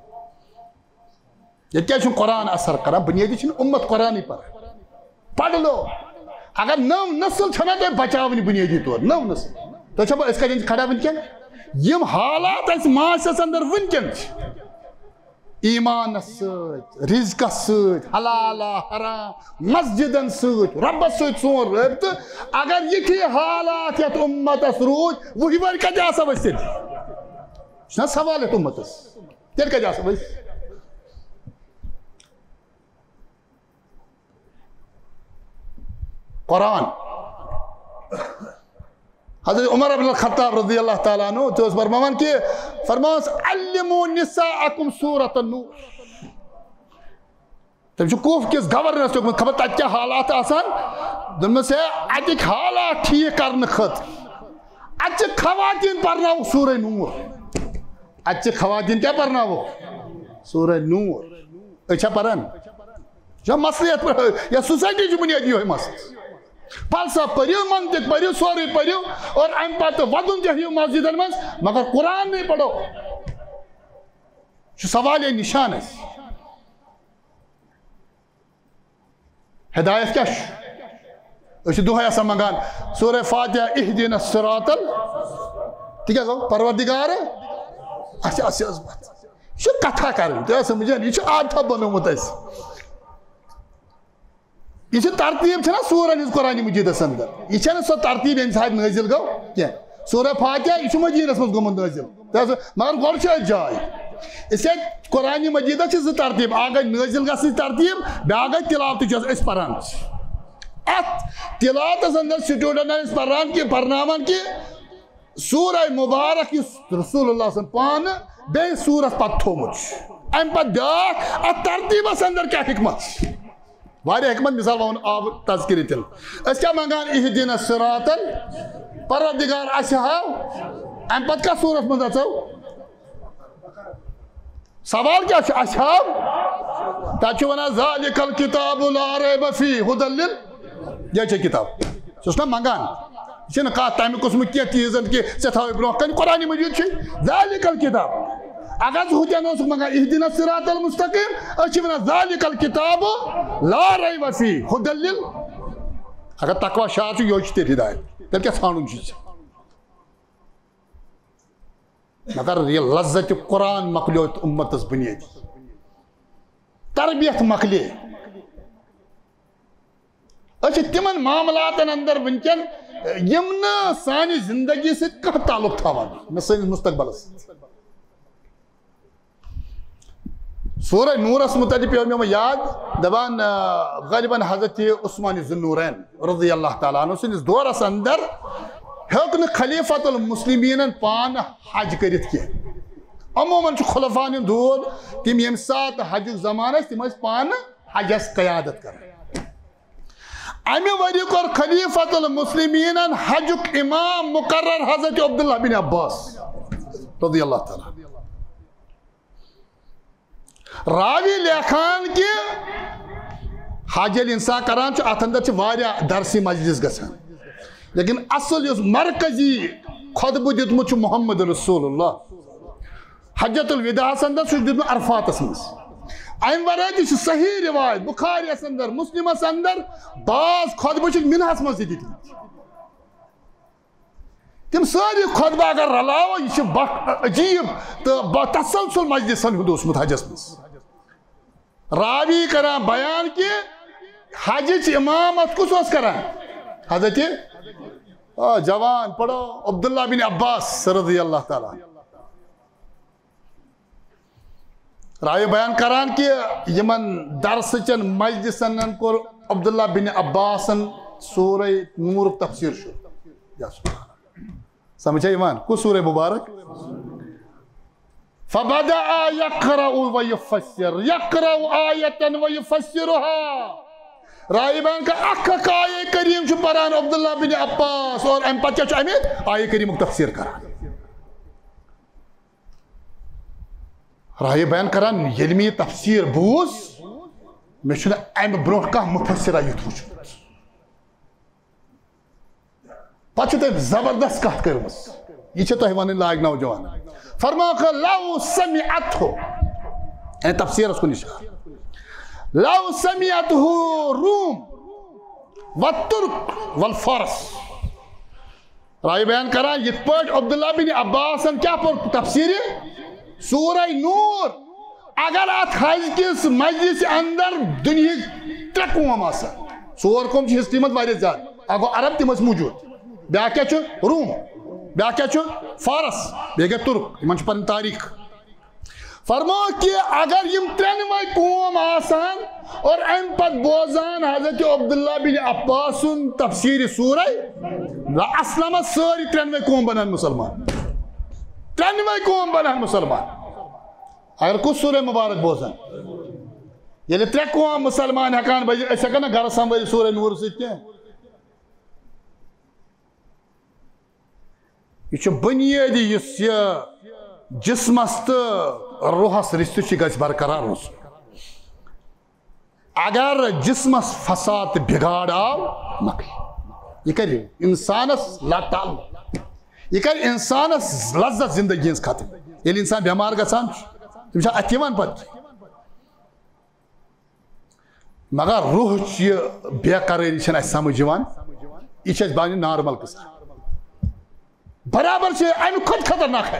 ییٚتہِ کیٛازِ چھُنہٕ قرآن اثر کران؟ بُنیٲدی چھُنہٕ اُمت قرآنٕے پران۔ پرلو۔ اگر نٔو نسل چھَنہ تۄہہِ بچاوٕنۍ بُنیٲدی طور، نٔو نسل، تۄہہِ چھَوا أسۍ کَتٮ۪ن چھِ کھڑا وٕنکٮ۪ن؟ یِم حالات اَسہِ معاشرس اندر وٕنکٮ۪ن چھِ، ایٖمانس سۭتۍ، رزقس سۭتۍ، حلال حرام، مسجدن سۭتۍ، رۄبس سۭتۍ سون رٲبطہٕ، اگر یِتھی حالات یتھ اُمتس روٗدۍ، وُہہِ ؤرۍ کتہِ آسو أسۍ تیٚلہِ؟ چھُنہ سوال یتھ اُمتس؟ تیٚلہِ کتہِ آسو أسۍ؟ قرآن۔ حضرت عمر بن الخطاب رضی اللہ تعالیٰ عنہ تہِ اوس فرماوان کہ، فرماوس، "علموا نساءکم سورۃ النور۔" تٔمۍ چھُ کوفہ کِس گورنرس لیوٚکھمُت، خبر تتہِ کیٛاہ حالات آسان۔ دوٚپمس، "ہے، اتِکۍ حالات ٹھیٖک کرنہٕ خٲطرٕ، اتہِ چھِ خواتین پرناوُکھ سورہ نور۔ اتہِ چھِ خواتین کیٛاہ پرناوُکھ؟ سورہ نور۔ أسۍ چھا پران؟ یہِ چھا مسلہٕ یتھ پٮ۪ٹھ؟ یا سوسایٹی چھُ بُنیٲدی یِہوٚے مسلہٕ؟ فلسفہ پٔرِو، منطق پٔرِو، سورُے پٔرِو، اور امہِ پتہٕ ودُن تہِ ہیٚیِو مسجدن منٛز، مگر قرآن نہیں پرو۔ یہِ چھُ سوال نشان اَسہِ۔ ہدایت کیٛاہ چھُ؟ أسۍ چھِ دۄہے آسان منٛگان سورہ فاتحہ، اہدنا الصراط ال-، تہِ کیٛاہ گوٚو؟ پروردگار، اَسہِ، اَسہِ ٲس بَتھ۔ یہِ چھُ کَتھا کَرٕنۍ، تُہۍ ٲسِو سَمجھان، یہِ چھُ عادتھا بنومُت اَسہِ۔ یہِ چھِ ترتیٖب چھَنہ سورن ہٕنٛز قرآن مجیدس اندر، یہِ چھَنہٕ سۄ ترتیٖب ییٚمہِ ساتہٕ نٲزِل گوٚو کینٛہہ۔ سورہ فاتحہ، یہِ چھُ مدیٖنس منٛز گوٚمُت نٲزِل۔ تہٕ سُہ، مگر گۄڈٕ چھِ اَسہِ جاے۔ أسۍ چھِ قرآن مجیدس چھِ زٕ ترتیٖب، اکھ گٔے نٲزِل گژھنٕچ ترتیٖب، بیٛاکھ گٔے تِلاوتٕچ یۄس أسۍ پران چھِ۔ اَتھ تِلاوتس اندر سٹوڈنٹن أسۍ پران کہِ پرناوان کہِ سورہ مبارک یُس رسول اللہ صلی اللہ علیہ وسلم پانہٕ بیٚیہِ سورس پتہٕ تھوٚومُت چھُ۔ امہِ پتہٕ بیٛاکھ، اتھ ترتیٖبس اندر کیٛاہ حکمت چھِ؟ واریاہ حکمت، مثال وَوُن آو تذکرِ تیٚلہِ۔ أسۍ کیٛاہ منٛگان؟ اہدنا الصراط ال-، پروردگار، اَسہِ ہاو۔ اَمہِ پتہٕ کَتھ سورس منٛز اَژو؟ سوال کیٛاہ چھُ؟ اَسہِ ہاو۔ تَتہِ چھُ وَنان، "ذالک الکتاب لا ریب فیہ ہدی لل-"، یہِ چھےٚ کِتاب۔ سُہ چھُنہ منٛگان۔ یہِ چھِنہٕ کَتھ تَمہِ قٕسمٕچ کینٛہہ چیٖزن کہِ ژےٚ تھاوَے برٛونٛہہ کَنہِ، قرآن مجیٖد چھُے۔ ذالک الکتاب۔ اگر ژٕ ہُتٮ۪ن اوسُکھ منٛگان اہدنا الصراط المستقیم، أسۍ چھِ وَنان، "ذالک الکتاب لا ریب فیہ ہدی لل-"۔ اگر تقوی شعار چھُ، یِہوٚے چھُ تیٚلہِ ہدایت۔ تیٚلہِ کیٛاہ ژھانٛڈُن چھُے ژےٚ؟ مگر یہِ لذت قرآن مۄکلیو اَتھ اُمتس بُنیٲدی۔ تربیت مۄکلے۔ أسۍ چھِ تِمن معاملاتن اندر وٕنکیٚن، یِم نہٕ سانہِ زندگی سۭتۍ کانٛہہ تعلق تھاوان، نہ سٲنِس مستقبلس سۭتۍ۔ سورہ نورس متعلق پیوٚو مےٚ وۄنۍ یاد، دپان، آ، غالباً حضرت عثمان ذی النورین رضی اللہ تعالیٰ عنہ سٕنٛدِس دورس اندر ہیوٚک نہٕ خلیفۃ المسلمینن پانہٕ حج کٔرِتھ کینٛہہ۔ عموماً چھُ خلفاء ہُنٛد دور، تِم ییٚمہِ ساتہٕ حجُک زمانہٕ آسہِ، تِم ٲسۍ پانہٕ حجس قیادت کران۔ امہِ ؤریہِ کوٚر خلیفۃ المسلمینن حجُک امام مقرر حضرت عبداللہ بن عباس رضی اللہ تعالیٰ۔ راوی لیکھان کہِ حج ییٚلہِ انسان کران چھُ، اتھ اندر چھِ واریاہ درسی مجلس گژھان، لیکن اصل یُس مرکزی خطبہٕ دیُتمُت چھُ محمد رسول اللہ حجۃ الوداعس اندر، سُہ چھُ دیُتمُت عرفاتس منٛز۔ امہِ ورٲے تہِ چھِ صحیح روایت بخاریس اندر، مسلمس اندر، بعض خطبہٕ چھِ منہس منٛز تہِ دِتمٕتۍ۔ تِم سٲری خطبہٕ اگر رلاوو، یہِ چھُ بخ-، عجیب تہٕ بتسلسل مجلسن ہُنٛد اوسمُت حجس منٛز۔ راوی کران بیان کہِ حجٕچ امامت کُس اوس کران؟ حضرت، آ، جوان پڑھو، عبداللہ بن عباس رضی اللہ تعالیٰ۔ راوی بیان کران کہِ یِمن درسٕچن مجلسن کوٚر عبداللہ بن عباسن سورہ نورُک تفسیر شروع۔ یا سبحان اللہ۔ سمجھ چھا یِوان؟ کُس سورہ مبارک؟ فبدأ يقرأ ويفسر، يقرأ آية ويفسرها۔ راوی بیان کر، اکھ اکھ آیہ کریم چھُ پران عبداللہ بن عباس، اور امہِ پتہٕ کیٛاہ چھُ امہِ آیہ کریمُک تفسیر کران۔ راہب بیان کران، ییٚلہِ مےٚ یہِ تفسیٖر بوٗز، مےٚ چھُنہٕ اَمہِ برونٛٹھ کانٛہہ مُفسِرا یُتھ وُچھمُت۔ پتہٕ چھُ تٔمۍ زبردست کتھ کٔرمٕژ، یہِ چھِ تۄہہِ ونٕنۍ لایق نوجوان۔ فرماوکھ، لو سمعته، یعنی تفسیٖرس کُن اِشارٕ، لو سمعته الروم والترک والفارس۔ راہب بیان کران، یِتھ پٲٹھۍ عبداللہ بن عباسن کیٛاہ پوٚر تفسیٖرِ سورہ نور، اگر اتھ حج کِس مجلس اندر دُنیہٕکۍ ترٛےٚ قوم آسن، ژور قوم چھِ ہسٹری منٛز واریاہ زیادٕ، اکھ گوٚو عرب، تِم ٲسۍ موٗجوٗد، بیٛاکھ کیٛاہ چھُ؟ روم، بیٛاکھ کیٛاہ چھُ؟ فارس، بیٚیہِ گٔے تُرک، یِمن چھِ پنٕنۍ تاریخ۔ فرموو کہ اگر یِم ترٛٮ۪نوَے قوم آسان اور اَمہِ پتہٕ بوزان حضرت عبداللہ بن عباس سُنٛد تفسیٖرِ سورہ، لاسلمت، سٲری ترٛٮ۪نوَے قوم بنان مسلمان۔ ترٛٮ۪نوَے قوم بنان مسلمان۔ اگر کُس سورہ مبارک بوزان؟ ییٚلہِ ترٛےٚ قوم مسلمان ہٮ۪کان بٔنِتھ، أسۍ ہٮ۪کو نہ گرٕ سنبھٲلِتھ سورہ نور سۭتۍ کینٛہہ؟ یہِ چھُ بُنیٲدی، یُس یہِ جسمس تہٕ روحس رشتہٕ چھُ، یہِ گژھِ برقرار روزُن۔ اگر جسمس فساد تہٕ بگاڑ آو، مۄکلہِ۔ یہِ کرِ انسانس لتل، یہِ کرِ انسانس لذت زندگی ہٕنٛز ختم۔ ییٚلہِ انسان بٮ۪مار گژھان چھُ، تٔمِس چھا اتھِ یِوان پتہٕ؟ مگر روح چہِ بے قرٲری چھنہٕ اسہِ سمجھ یِوان، یہِ چھِ اسہِ باسان نارمل قصہ۔ برابر چھِ امہِ کھۄتہٕ خطرناک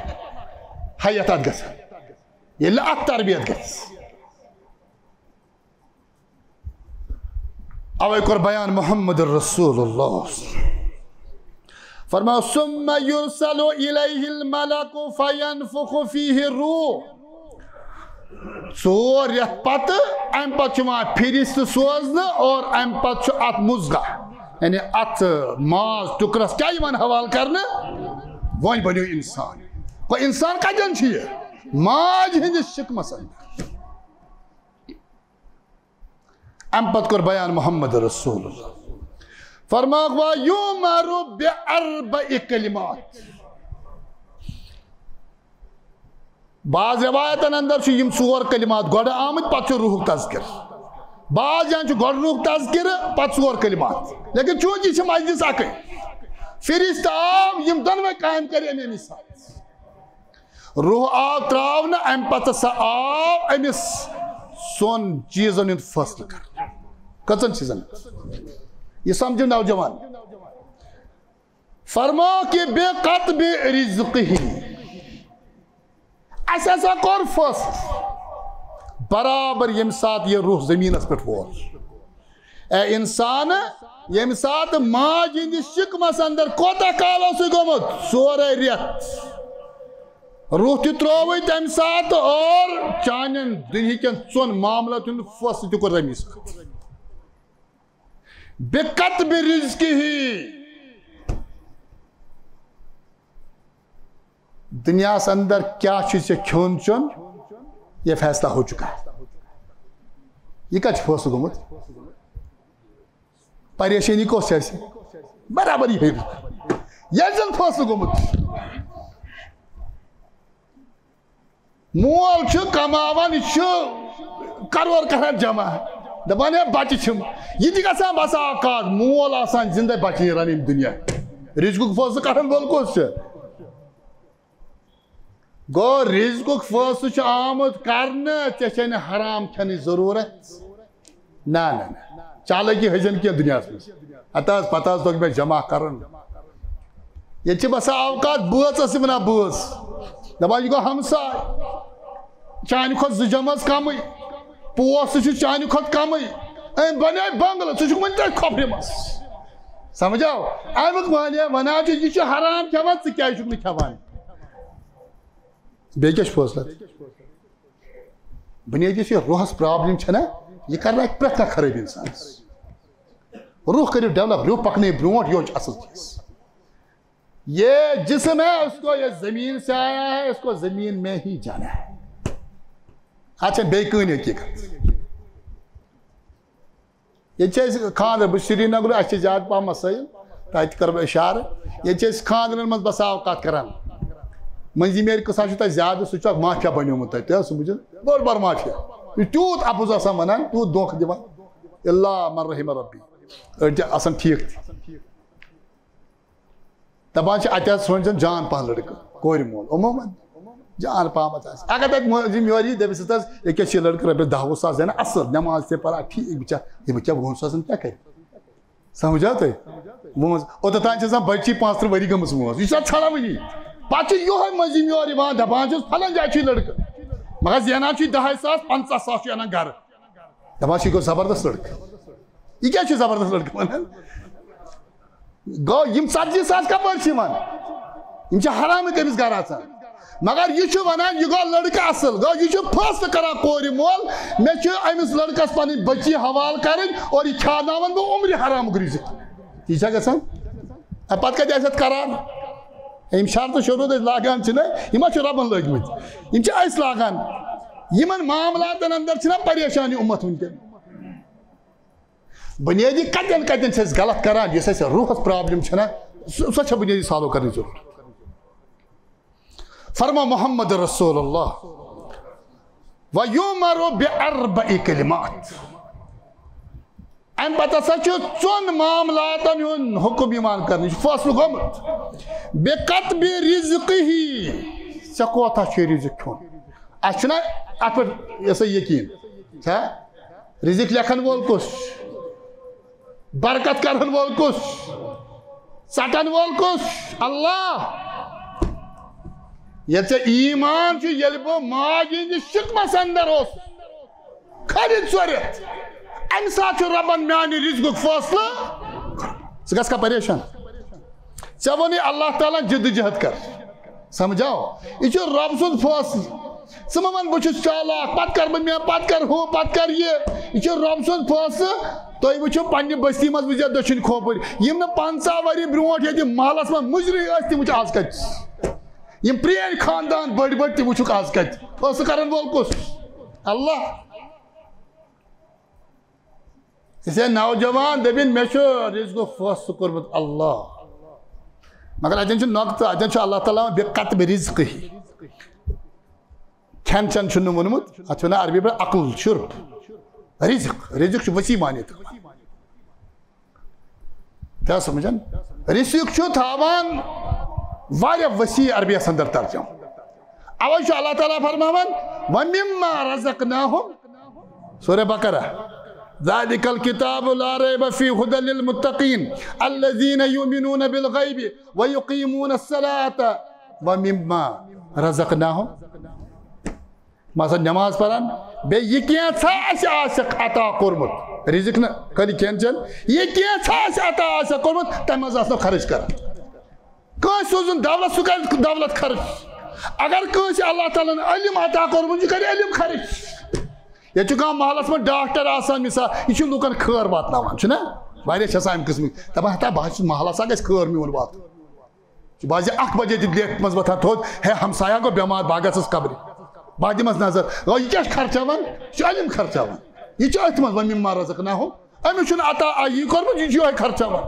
حیت اتھ گژھان، ییٚلہِ نہٕ اتھ تربیت گژھِ۔ اوے کوٚر بیان محمد رسول اللہ۔ فرماو، ثم يرسل إليه الملك فينفخ فيه الروح۔ ژور رٮ۪تھ پتہٕ، امہِ پتہٕ چھُ یِوان فرشتہٕ سوزنہٕ اور امہِ پتہٕ چھُ اتھ مضغہ، یعنی اتھ ماز ٹُکرس کیٛاہ یِوان حوالہٕ کرنہٕ؟ وۄنۍ بنیو انسان۔ گوٚو انسان کتٮ۪ن چھُ یہِ؟ ماجہِ ہٕنٛدِس شکمس اندر۔ امہِ پتہٕ کوٚر بیان محمد رسول اللہ۔ فرماوکھ، وَيُؤْمَرُ بِأَرْبَعِ كَلِمَاتٍ۔ بعض روایتن اندر چھُ یِم ژور کلمات گۄڈٕ آمٕتۍ، پتہٕ چھُ روحُک تذکر۔ بعض جایَن چھُ گۄڈٕ روحُک تذکر، پتہٕ ژور کلمات۔ لیکن چونکہ یہِ چھِ مجلس اکٕے، فرشتہٕ آو، یِم دۄنوَے کامہِ کرِ أمۍ أمِس ساتہٕ۔ روح آو تراونہٕ، امہِ پتہٕ ہسا آو أمِس ژۄن چیٖزن ہُنٛد فٲصلہٕ کرنہٕ۔ کٔژن چیٖزن؟ یہِ سمجھِو نوجوان۔ فرماو کہ بِکَتْبِ رِزْقِهِ۔ اسہِ ہسا کوٚر فٲصلہٕ برابر ییٚمہِ ساتہٕ یہِ روح زٔمیٖنس پٮ۪ٹھ ووت۔ اے انسان، ییٚمہِ ساتہٕ ماجہِ ہٕنٛدِس شِکمس اندر کوتاہ کال اوسُے گوٚمُت؟ ژورے رٮ۪تھ۔ روح تہِ ترٛووُے تمہِ ساتہٕ اور چانٮ۪ن دُنہِکٮ۪ن ژۄن معاملاتن ہُنٛد فٲصلہٕ تہِ کوٚر تمی ساتہٕ۔ بِکَتْبِ رِزْقِهِ۔ دُنیاہَس اندر کیٛاہ چھُے ژےٚ کھیوٚن چیوٚن، یہ فیصلہ ہو چکا ہے۔ یہِ کتہِ چھُ فٲصلہٕ گوٚمُت؟ پریشٲنی کۄس چھِ اَسہِ؟ برابر یِہے۔ ییٚلہِ زن فٲصلہٕ گوٚمُت۔ مول چھُ کماوان، یہِ چھُ کرور کران جمع، دپان ہے بچہِ چھِم۔ یہِ تہِ گژھان بسا اوقات، مول آسان زندے، بچہِ نیران ییٚمہِ دُنیا۔ رزقُک فٲصلہٕ کرن وول کُس چھُ؟ گوٚو رزقُک فٲصلہٕ چھُ آمُت کرنہٕ، ژےٚ چھے نہٕ حرام کھٮ۪نٕچ ضروٗرت۔ نہ، نہ، نہ۔ چالاکی ہیٚچھن کینٛہہ دُنیاہس منٛز۔ ہتہٕ حظ، پتہٕ حظ توٚگ مےٚ جمع کرُن۔ ییٚتہِ چھِ بسا اوقات بٲژ ٲسٕم ونان بٲژ۔ دپان، یہِ گوٚو ہمساے۔ چانہِ کھۄتہٕ زٕ جمٲژ کمٕے۔ پوس تہِ چھُ چانہِ کھۄتہٕ کمٕے۔ أمۍ بنے بنگلہٕ، ژٕ چھُکھ وُنہِ تٔتھۍ کھۄپرِ منٛز۔ سمجھ آو؟ امیُک معنی ونان چھُ، یہِ چھُ حرام کھٮ۪وان، ژٕ کیازِ چھُکھ نہٕ کھٮ۪وان؟ بیٚیہِ کیٛاہ چھُ فٲصلہٕ؟ بنیٲدی چھِ روحس پرابلم چھنا، یہِ کرناوِ پرٛٮ۪تھ کانٛہہ خرٲبی انسانس۔ روح کٔرِو ڈیولپ، روح پکنٲیِو برونٛٹھ، یہِ چھُ اصل چیٖز۔ یہ جسم ہے، اس کو یہ زمین سے آیا ہے، اس کو زمین میں ہی جانا ہے۔ اتھ چھنہٕ بیٚیہِ کٕہٕنۍ حقیقت۔ ییٚتہِ چھِ أسۍ خانٛدر، بہٕ چھُس سرینگرٕ، اَسہِ چھِ زیادٕ پَہَم مسٲیِل، تَتہِ کَرٕ بہٕ اِشارٕ۔ ییٚتہِ چھِ أسۍ خانٛدرَن منٛز بسا اوقات کَران۔ مٔنٛزِم یارِ قٕصہ چھُ تۄہہِ زیادٕ، سُہ چھُ اکھ مافیا بنیومُت تۄہہِ، تۄہہِ آسوٕ بوٗزمُت؟ بوٚڑ بار مافیا۔ یہِ چھُ تیوٗت اَپُز آسان وَنان، تیوٗت دھوکہٕ دِوان۔ الا من رحم ربی۔ أڑۍ چھِ آسان ٹھیٖک تہِ۔ دَپان چھِ، اَتہِ حظ ژھٲنٛڈۍ زَن جان پَہَن لٔڑکہٕ، کورِ مول۔ عموٗماً جان پَہمَتھ آسہِ۔ اگر تَتہِ مٔنٛزِم یورٕ یی، دٔپِس ہَتہٕ حظ، ییٚکیٛاہ چھِ یہِ لٔڑکہٕ رۄپیَس دَہ وُہ ساس زینان، اَصٕل، نٮ۪ماز تہِ پَران، ٹھیٖک، بِچار، یہِ بِچار وُہَن ساسَن کیٛاہ کَرِ؟ سمجھا تۄہہِ؟ وٲنٛس، اوٚتَتھ تام چھِ آسان بَچی پانٛژھ تٕرٛہ ؤری گٔمٕژ وٲنٛس۔ یہِ چھِ آسان ژھانٛڈان وٕنی۔ پَتہٕ چھِ یِہوٚے مٔنٛزِم یور یِوان، دَپان چھُس، "پھلٲنۍ جایہِ چھُ یہِ لٔڑکہٕ۔ مگر زینان چھُ یہِ دَہَے ساس، پنٛژاہ ساس چھُ اَنان گَرٕ۔" دَپان چھِ، "یہِ گوٚو زبردست لٔڑکہٕ۔ یہِ کیٛازِ چھُ زبردست لٔڑکہٕ وَنان؟" گوٚو، یِم ژَتجی ساس کَپٲرۍ چھِ یِوان؟ یِم چھِ حرامٕکۍ أمِس گَرٕ اَژان۔ مگر یہِ چھُ وَنان، یہِ گوٚو لٔڑکہٕ اَصٕل۔ گوٚو، یہِ چھُ فٲصلہٕ کَران کورِ مول، مےٚ چھُ أمِس لٔڑکَس پَنٕنۍ بٔچی حوالہٕ کَرٕنۍ اور یہِ کھیٛاناوَن بہٕ عُمرِ حرامُک رِزِق۔ یہِ چھا گژھان؟ اَمہِ پَتہٕ کَتہِ آسہِ اَتھ قرار؟ یِم شرطہٕ شروٗط أسۍ لاگان چھِنہ، یِم ما چھِ رۄبَن لٲگۍمٕتۍ؟ یِم چھِ أسۍ لاگان۔ یِمَن معاملاتَن اندر چھِنہ پریشانی اُمت وٕنکٮ۪ن؟ بُنیٲدی کَتٮ۪ن کَتٮ۪ن چھِ أسۍ غلط کَران، یُس اَسہِ روحَس پرابلم چھَنہ، سُہ، سۄ چھےٚ بُنیٲدی سالو کَرنٕچ ضروٗرت۔ فرما محمد رسول اللہ، "وَيُؤْمَرُ بِأَرْبَعِ كَلِمَاتٍ۔" اَمہِ پَتہٕ ہسا چھُ ژۄن معاملاتَن ہُنٛد حُکُم یِوان کرنہٕ، یہِ چھُ فٲصلہٕ گوٚمُت۔ "بِكَتْبِ رِزْقِهِ"، ژےٚ کوتاہ چھُے رِزِق کھیوٚن؟ اَسہِ چھُنہ اَتھ پٮ۪ٹھ یہِ ہسا یقیٖن، چھا؟ رِزِق لیکھن وول کُس؟ برکت کرن وول کُس؟ ژٹن وول کُس؟ اللہ۔ ییٚلہِ ژےٚ ایمان چھُ، ییٚلہِ بہٕ ماجہِ ہٕنٛدِس شِکمس اندر اوسُس، کھرِ ژٔرِتھ، امہِ ساتہٕ چھُ رۄبن میانہِ رِزقُک فٲصلہٕ۔ ژٕ گژھکھا پریشان؟ ژےٚ ووٚنُے اللہ تعالیٰ ہن جدوجہد کر۔ سمجھاو؟ یہِ چھُ رۄب سُنٛد فٲصلہٕ۔ ژٕ مہ وَن، "بہٕ چھُس چالاک، پَتہٕ کَرٕ بہٕ مےٚ، پَتہٕ کَرٕ ہُہ، پَتہٕ کَرٕ یہِ۔" یہِ چھُ رۄب سُنٛد فٲصلہٕ۔ تُہۍ وٕچھِو پنٛنہِ بستی منٛز وٕچھزیو دٔچھِنۍ کھوپٕرۍ۔ یِم نہٕ پنٛژاہ ؤری برونٛٹھ ییٚتہِ محلَس منٛز مُجری ٲسۍ، تِم وٕچھ آز کَتہِ چھِ۔ یِم پرٛٲنۍ خاندان بٔڑۍ بٔڑۍ، تِم وٕچھُکھ آز کَتہِ۔ فٲصلہٕ کَرَن وول کُس؟ اللہ۔ اس لیے نوجوان دٔپِن، "مےٚ چھُ رِزقُک فٲصلہٕ کوٚرمُت اللہ۔" مگر اَتٮ۪ن چھُ نۄقطہٕ، اَتٮ۪ن چھُ اللہ تعالیٰ وَنان، "بِكَتْبِ رِزْقِهِ۔" کھٮ۪ن چٮ۪ن چھُنہٕ ووٚنمُت، اَتھ چھِ وَنان عربی پٲٹھۍ عقل، شُرپ۔ رِزق، رِزق چھُ وسیع معنی تہٕ۔ کیٛاہ سمجھان؟ رِزق چھُ تھاوان واریاہ وسیع عربیَس اندر ترجمہٕ۔ اَوَے چھُ اللہ تعالیٰ فرماوان، "وَمِمَّا رَزَقْنَاهُمْ"، سورہ بقرہ، "ذَٰلِكَ الْكِتَابُ لَا رَيْبَ فِيهِ هُدًى لِلْمُتَّقِينَ الَّذِينَ يُؤْمِنُونَ بِالْغَيْبِ وَيُقِيمُونَ الصَّلَاةَ وَمِمَّا رَزَقْنَاهُمْ"۔ مثلاً نماز پران، بیٚیہِ یہِ کینٛژھا اَسہِ آسٮ۪کھ عطا کوٚرمُت، رِزِق نہٕ خٲلی کھٮ۪ن چٮ۪ن، یہِ کینٛژھا اَسہِ عطا آسٮ۪کھ کوٚرمُت، تَمہِ منٛز آسنو خرٕچ کران۔ کٲنٛسہِ سوٗزُن دولت، سُہ کرِ دولت خرٕچ۔ اگر کٲنٛسہِ اللہ تعالیٰ ہن علم عطا کوٚرمُت، یہِ کرِ علم خرٕچ۔ ییٚتہِ چھُ کانٛہہ محلس منٛز ڈاکٹر آسان، مثال، یہِ چھُ لُکن خٲر واتناوان، چھُنہ؟ واریاہ چھِ آسان اَمہِ قٕسمٕکۍ، دَپان، "ہتا بہٕ حظ چھُس محلس اکھ، گژھِ خٲر میون واتُن۔" چھُ بعضے اکھ بجے تہِ لیٹہِ منٛز وۄتھان تھوٚد، "ہے، ہمسایہ گوٚو بٮ۪مار، بہٕ ہا گژھس قبرِ، بہٕ ہا دِمس نظر۔" گوٚو، یہِ کیٛاہ چھُ خرچاوان؟ یہِ چھُ علم خرچاوان۔ یہِ چھُ أتھۍ منٛز، "وَمِمَّا رَزَقْنَاهُمْ"۔ أمِس چھُنہٕ عطا آ یی کوٚرمُت، یہِ چھُ یِہوٚے خرچاوان۔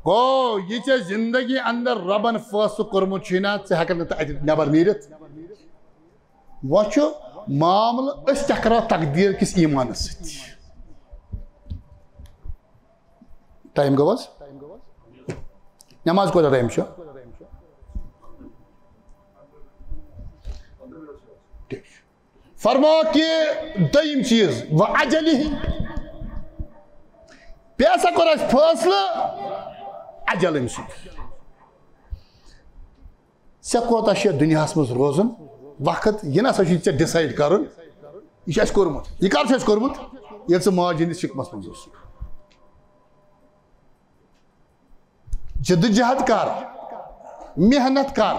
گوٚو، یہِ ژےٚ زندگی اندر رۄبن فٲصلہٕ کوٚرمُت چھُے نا، ژٕ ہٮ۪ککھ نہٕ تہٕ اَتہِ نٮ۪بر نیٖرِتھ۔ وۄنۍ چھُ معاملہٕ، أسۍ کیٛاہ کرو تقدیٖر کِس ایٖمانس سۭتۍ؟ ٹایم گوٚو حظ؟ نماز کوٗتاہ ٹایم چھُ؟ ٹھیٖک چھُ۔ فرماو کہِ دوٚیِم چیٖز، "وَأَجَلِهِ"، بیٚیہِ ہسا کوٚر اَسہِ فٲصلہٕ اجل أمۍ سُنٛد۔ ژےٚ کوتاہ چھُ یَتھ دُنیاہَس منٛز روزُن؟ وقت، یہِ نہ سا چھُے ژےٚ ڈِسایڈ کَرُن، یہِ چھُ اَسہِ کوٚرمُت۔ یہِ کَر چھُ اَسہِ کوٚرمُت؟ ییٚلہِ ژٕ ماجہِ ہِنٛدِس شِکمَس منٛز اوسُکھ۔ جدوجہد کر، محنت کر،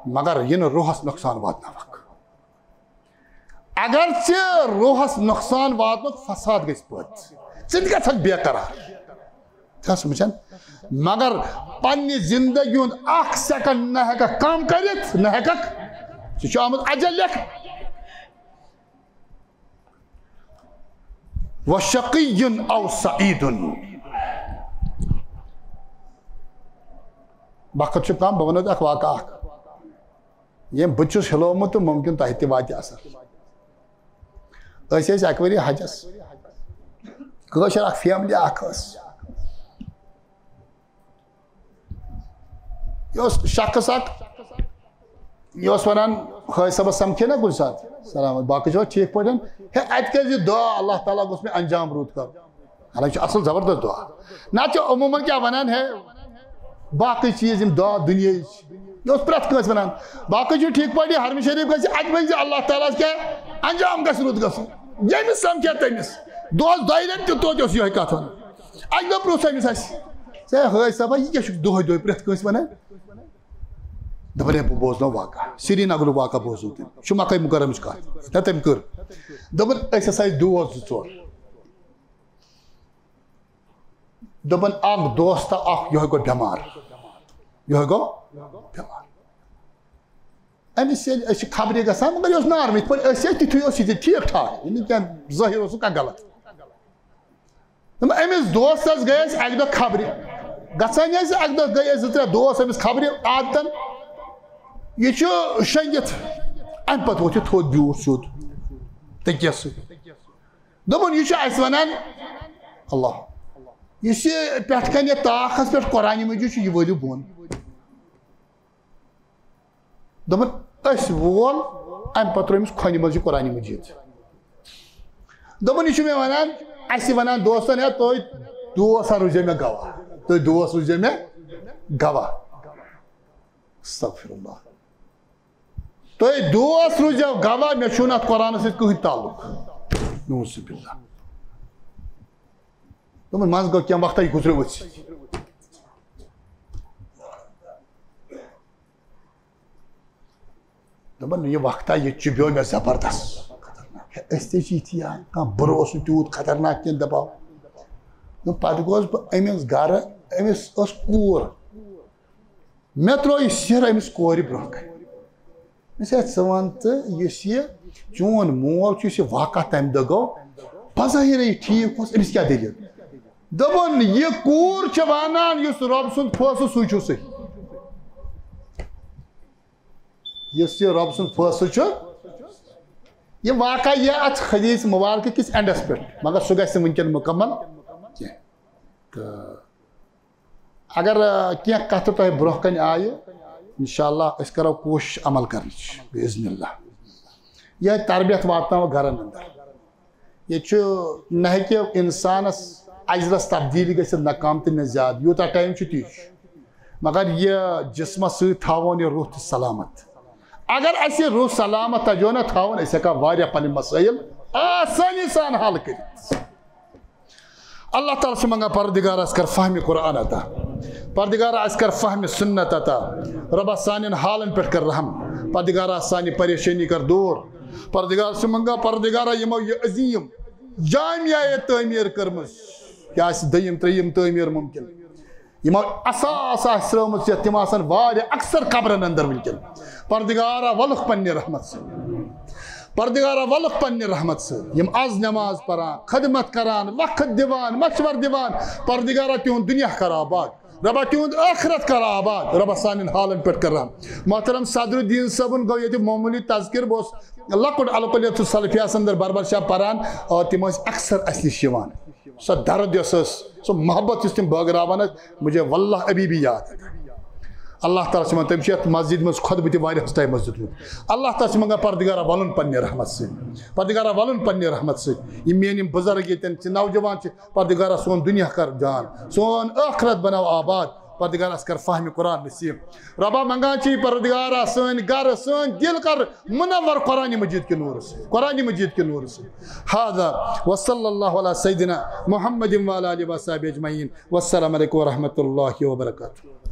مگر یہِ نہٕ روحس نۄقصان واتناوکھ۔ اگر ژےٚ روحس نۄقصان واتنُک فساد گژھِ پٲدٕ، ژٕ تہِ گژھکھ بے قرار۔ چھا سمجھان؟ مگر پننہِ زندگی ہُنٛد اکھ سیکنڈ نہ ہٮ۪ککھ کم کٔرِتھ، نہ ہٮ۪ککھ۔ ژےٚ چھُ آمُت اجل لیکھ۔ وَشَقِيٌّ أَوْ سَعِيدٌ۔ وقت چھُ کم، بہٕ وَنو تۄہہِ اکھ واقعہ اکھ۔ ییٚمۍ بہٕ چھُس ہِلومُت تہٕ مُمکِن تۄہہِ تہِ واتہِ اثر۔ أسۍ ٲسۍ اَکہِ ؤری حجس، کٲشِر اکھ فیملی اکھ ٲس، یہِ اوس شخص اکھ، یہِ اوس ونان، حٲج صٲبس سمکھے نا کُنہِ ساتہٕ، سلام، باقٕے چھِوا ٹھیٖک پٲٹھۍ؟ ہے، اتہِ کیٛازِ یہِ دعا، اللہ تعالیٰ گوٚژھ مےٚ انجام رُت کرُن؟ حالانکہ چھُ اصل زبردست دعا۔ نتہٕ چھِ عموٗماً کیٛاہ ونان، ہے، باقٕے چیٖز یِم دعا دُنیاہٕچ، یہِ اوس پرٛٮ۪تھ کٲنٛسہِ ونان، باقٕے چھُ ٹھیٖک پٲٹھۍ، حرمہِ شریٖف گژھِ، اتہِ ؤنۍ زِ اللہ تعالیٰ ہس کیٛاہ انجام گژھِ رُت گژھُن۔ ییٚمِس سمکھے تٔمِس، دۄہس دۄیہِ لٹہِ تہِ توتہِ اوس یِہوٚے کتھ ونان۔ اکہِ دۄہ پرٛژھ أمِس اَسہِ، "ژےٚ حٲج صٲبا، یہِ کیٛاہ چھُکھ دۄہے دۄہے پرٛٮ۪تھ کٲنٛسہِ ونان؟" دوٚپُن، "ہے، بہٕ بوزناو واقعہ، سرینگرُک واقعہ بوزنو تٔمۍ، چھُ مکہ مکرمٕچ کتھ، ییٚتہِ تٔمۍ کٔر۔" دوٚپُن، أسۍ ہسا ٲسۍ دوس زٕ ژور۔ دوٚپُن، اکھ دوست تہٕ اکھ یِہوٚے گوٚو بٮ۪مار۔ یِہوٚے گوٚو بٮ۪مار۔ أمِس ییٚلہِ أسۍ چھِ خبرِ گژھان، مگر یہِ اوس نارمل، یِتھ پٲٹھۍ أسۍ ٲسۍ، تِتھُے اوس یہِ تہِ ٹھیٖک ٹھاک۔ یہِ نہٕ کینٛہہ، ظٲہِر اوس نہٕ کانٛہہ غلط۔ دوٚپُن، أمِس دوستس گٔے أسۍ اَکہِ دۄہ خبرِ۔ گژھان ٲسۍ اَکہِ دۄہ، گٔے أسۍ زٕ ترٛےٚ دوس أمِس خبرِ عادتن۔ یہِ چھُ شۄنٛگِتھ۔ اَمہِ پتہٕ ووٚتھ یہِ تھوٚد بیوٗٹھ سیوٚد تٔکیَس سۭتۍ۔ دوٚپُن، یہِ چھُ اَسہِ وَنان، اللہ، یُس یہِ پٮ۪ٹھ کَنہِ یَتھ طاقس پٮ۪ٹھ قرآنِ مجیٖد چھُ، یہِ وٲلِو بۄن۔ دوٚپُن، أسۍ وول، اَمہِ پتہٕ ترٛوو أمِس کھۄنہِ منٛز یہِ قرآنِ مجیٖد۔ دوٚپُن، یہِ چھُ مےٚ وَنان، اَسہِ وَنان دوستن، ہے، تُہۍ دوس ہا روٗزِو مےٚ گواہ، تُہۍ دوس روٗزِو مےٚ گواہ۔ استغفر اللہ۔ تُہۍ دوس روٗزِو گواہ، مےٚ چھُنہٕ اَتھ قرآنَس سۭتۍ کٕہٕنۍ تعلق۔ نعوذ باللہ۔ دوٚپُن، منٛزٕ گوٚو کینٛہہ وقتہ، یہِ گُزریو أتھۍ سۭتۍ۔ دوٚپُن، یہِ وقتہ یہِ چُبیو مےٚ زبردست۔ خطرناک۔ ہے، أسۍ تہِ چھِ یِتھی یار، کانٛہہ بروسہٕ نہٕ تیوٗت خطرناک کینٛہہ دَپاو۔ دوٚپُن، پتہٕ گوس بہٕ أمِس گرٕ، أمِس ٲس کوٗر۔ مےٚ ترٛوو یہِ سِر أمِس کورِ برٛونٛہہ کنہِ۔ مےٚ سا ژٕ وَن تہٕ، یُس یہِ چون مول چھُ، یُس یہِ واقعہ تَمہِ دۄہ گوٚو، بظٲہِر یہِ ٹھیٖک اوس، أمِس کیٛاہ دٔلیٖل؟ دوٚپُن، یہِ کوٗر چھِ وَنان، یُس رۄب سُنٛد فٲصلہٕ، سُے چھُ صحیح۔ یُس یہِ رۄب سُنٛد فٲصلہٕ چھُ، یہِ واقعہ یہِ اَتھ حدیث مبارکہ کِس اینڈَس پٮ۪ٹھ، مگر سُہ گژھِ نہٕ وٕنکٮ۪ن مُکمل کینٛہہ۔ تہٕ اگر، آ، کینٛہہ کتھٕ تۄہہِ برونٛہہ کنہِ آیہِ، انشاءاللہ أسۍ کرو کوٗشش عمل کرنٕچ، باذن اللہ۔ یِہے تربیت واتناوو گرن اندر۔ ییٚتہِ چھُ، نہ ہیٚکہِ انسانس اجرس تبدیلی گٔژھِتھ، نہ کم تہٕ نہ زیادٕ، یوٗتاہ ٹایم چھُ تی چھُ۔ مگر یہِ جسمس سۭتۍ تھاوون یہِ روح تہِ سلامت۔ اگر اسہِ یہِ روح سلامت تجو نہ تھاوُن، أسۍ ہیٚکو واریاہ پنٕنۍ مسٲیل آسٲنی سان حل کٔرِتھ۔ اللہ تعالیٰ چھِ منٛگان، پروردگار، اَسہِ کر فہمِ قرآن عطا۔ پروردگار، اَسہِ کر فہمِ سنت عطا۔ رۄبا، سانٮ۪ن حالن پٮ۪ٹھ کر رحم۔ پروردگارا، سانہِ پریشٲنی کر دوٗر۔ پروردگار چھِ منٛگان، پروردگارا، یِمو یہِ عظیٖم جامعہ یہِ تعمیٖر کٔرمٕژ، یہِ آسہِ دوٚیِم، ترٛیٚیِم تعمیٖر مُمکِن۔ یِمو اثاث آسہِ ترٲومٕژ یتھ، تِم آسن واریاہ اکثر قبرن اندر وٕنکیٚن۔ پردگارا، ولُکھ پننہِ رحمت سۭتۍ۔ پردگارا، ولُکھ پننہِ رحمت سۭتۍ۔ یِم از نماز پران، خدمت کران، وقت دِوان، مشور دِوان، پردگارا، تِہُنٛد دُنیا کر آباد۔ رۄبا، تِہُنٛد ٲخرت کر آباد۔ رۄبا، سانٮ۪ن حالن پٮ۪ٹھ کر رحم۔ محترم صدر الدین صٲبُن گوٚو ییٚتہِ معموٗلی تذکر، بہٕ اوسُس لۄکُٹ الکلیتُ السلفیہ اندر بربر شاہ پران، اور تِم ٲسۍ اکثر اسہِ نِش یِوان۔ سۄ درد یۄس ٲس، سۄ محبت یُس تِم بٲگراوان ٲسۍ، مجھے واللہ ابھی بھی یاد ہے۔ اللہ تعالیٰ چھُ وَنان، تٔمۍ چھُ یَتھ مسجد منٛز خطبہٕ تہِ واریاہَس ٹایمَس دیُتمُت۔ اللہ تعالیٰ چھُ منٛگان، پردگارا، وَلُن پننہِ رحمت سۭتۍ، پردگارا، وَلُن پننہِ رحمت سۭتۍ۔ یِم میٲنۍ یِم بُزرگ ییٚتٮ۪ن چھِ، نوجوان چھِ، پردگارا، سون دُنیا کر جان، سون ٲخرت بناو آباد۔ پردگارا، اَسہِ کر فہمِ قرآن نصیب۔ رۄبا، منٛگان چھِ یہِ، پردگارا، سٲنۍ گرٕ، سٲنۍ دِل کر منور قرآن مجید کہِ نورٕ سۭتۍ، قرآن مجید کہِ نورٕ سۭتۍ۔ هذا وصلى الله على سيدنا محمد وعلى آله وصحبه أجمعين۔ والسلام عليكم ورحمة الله وبركاته۔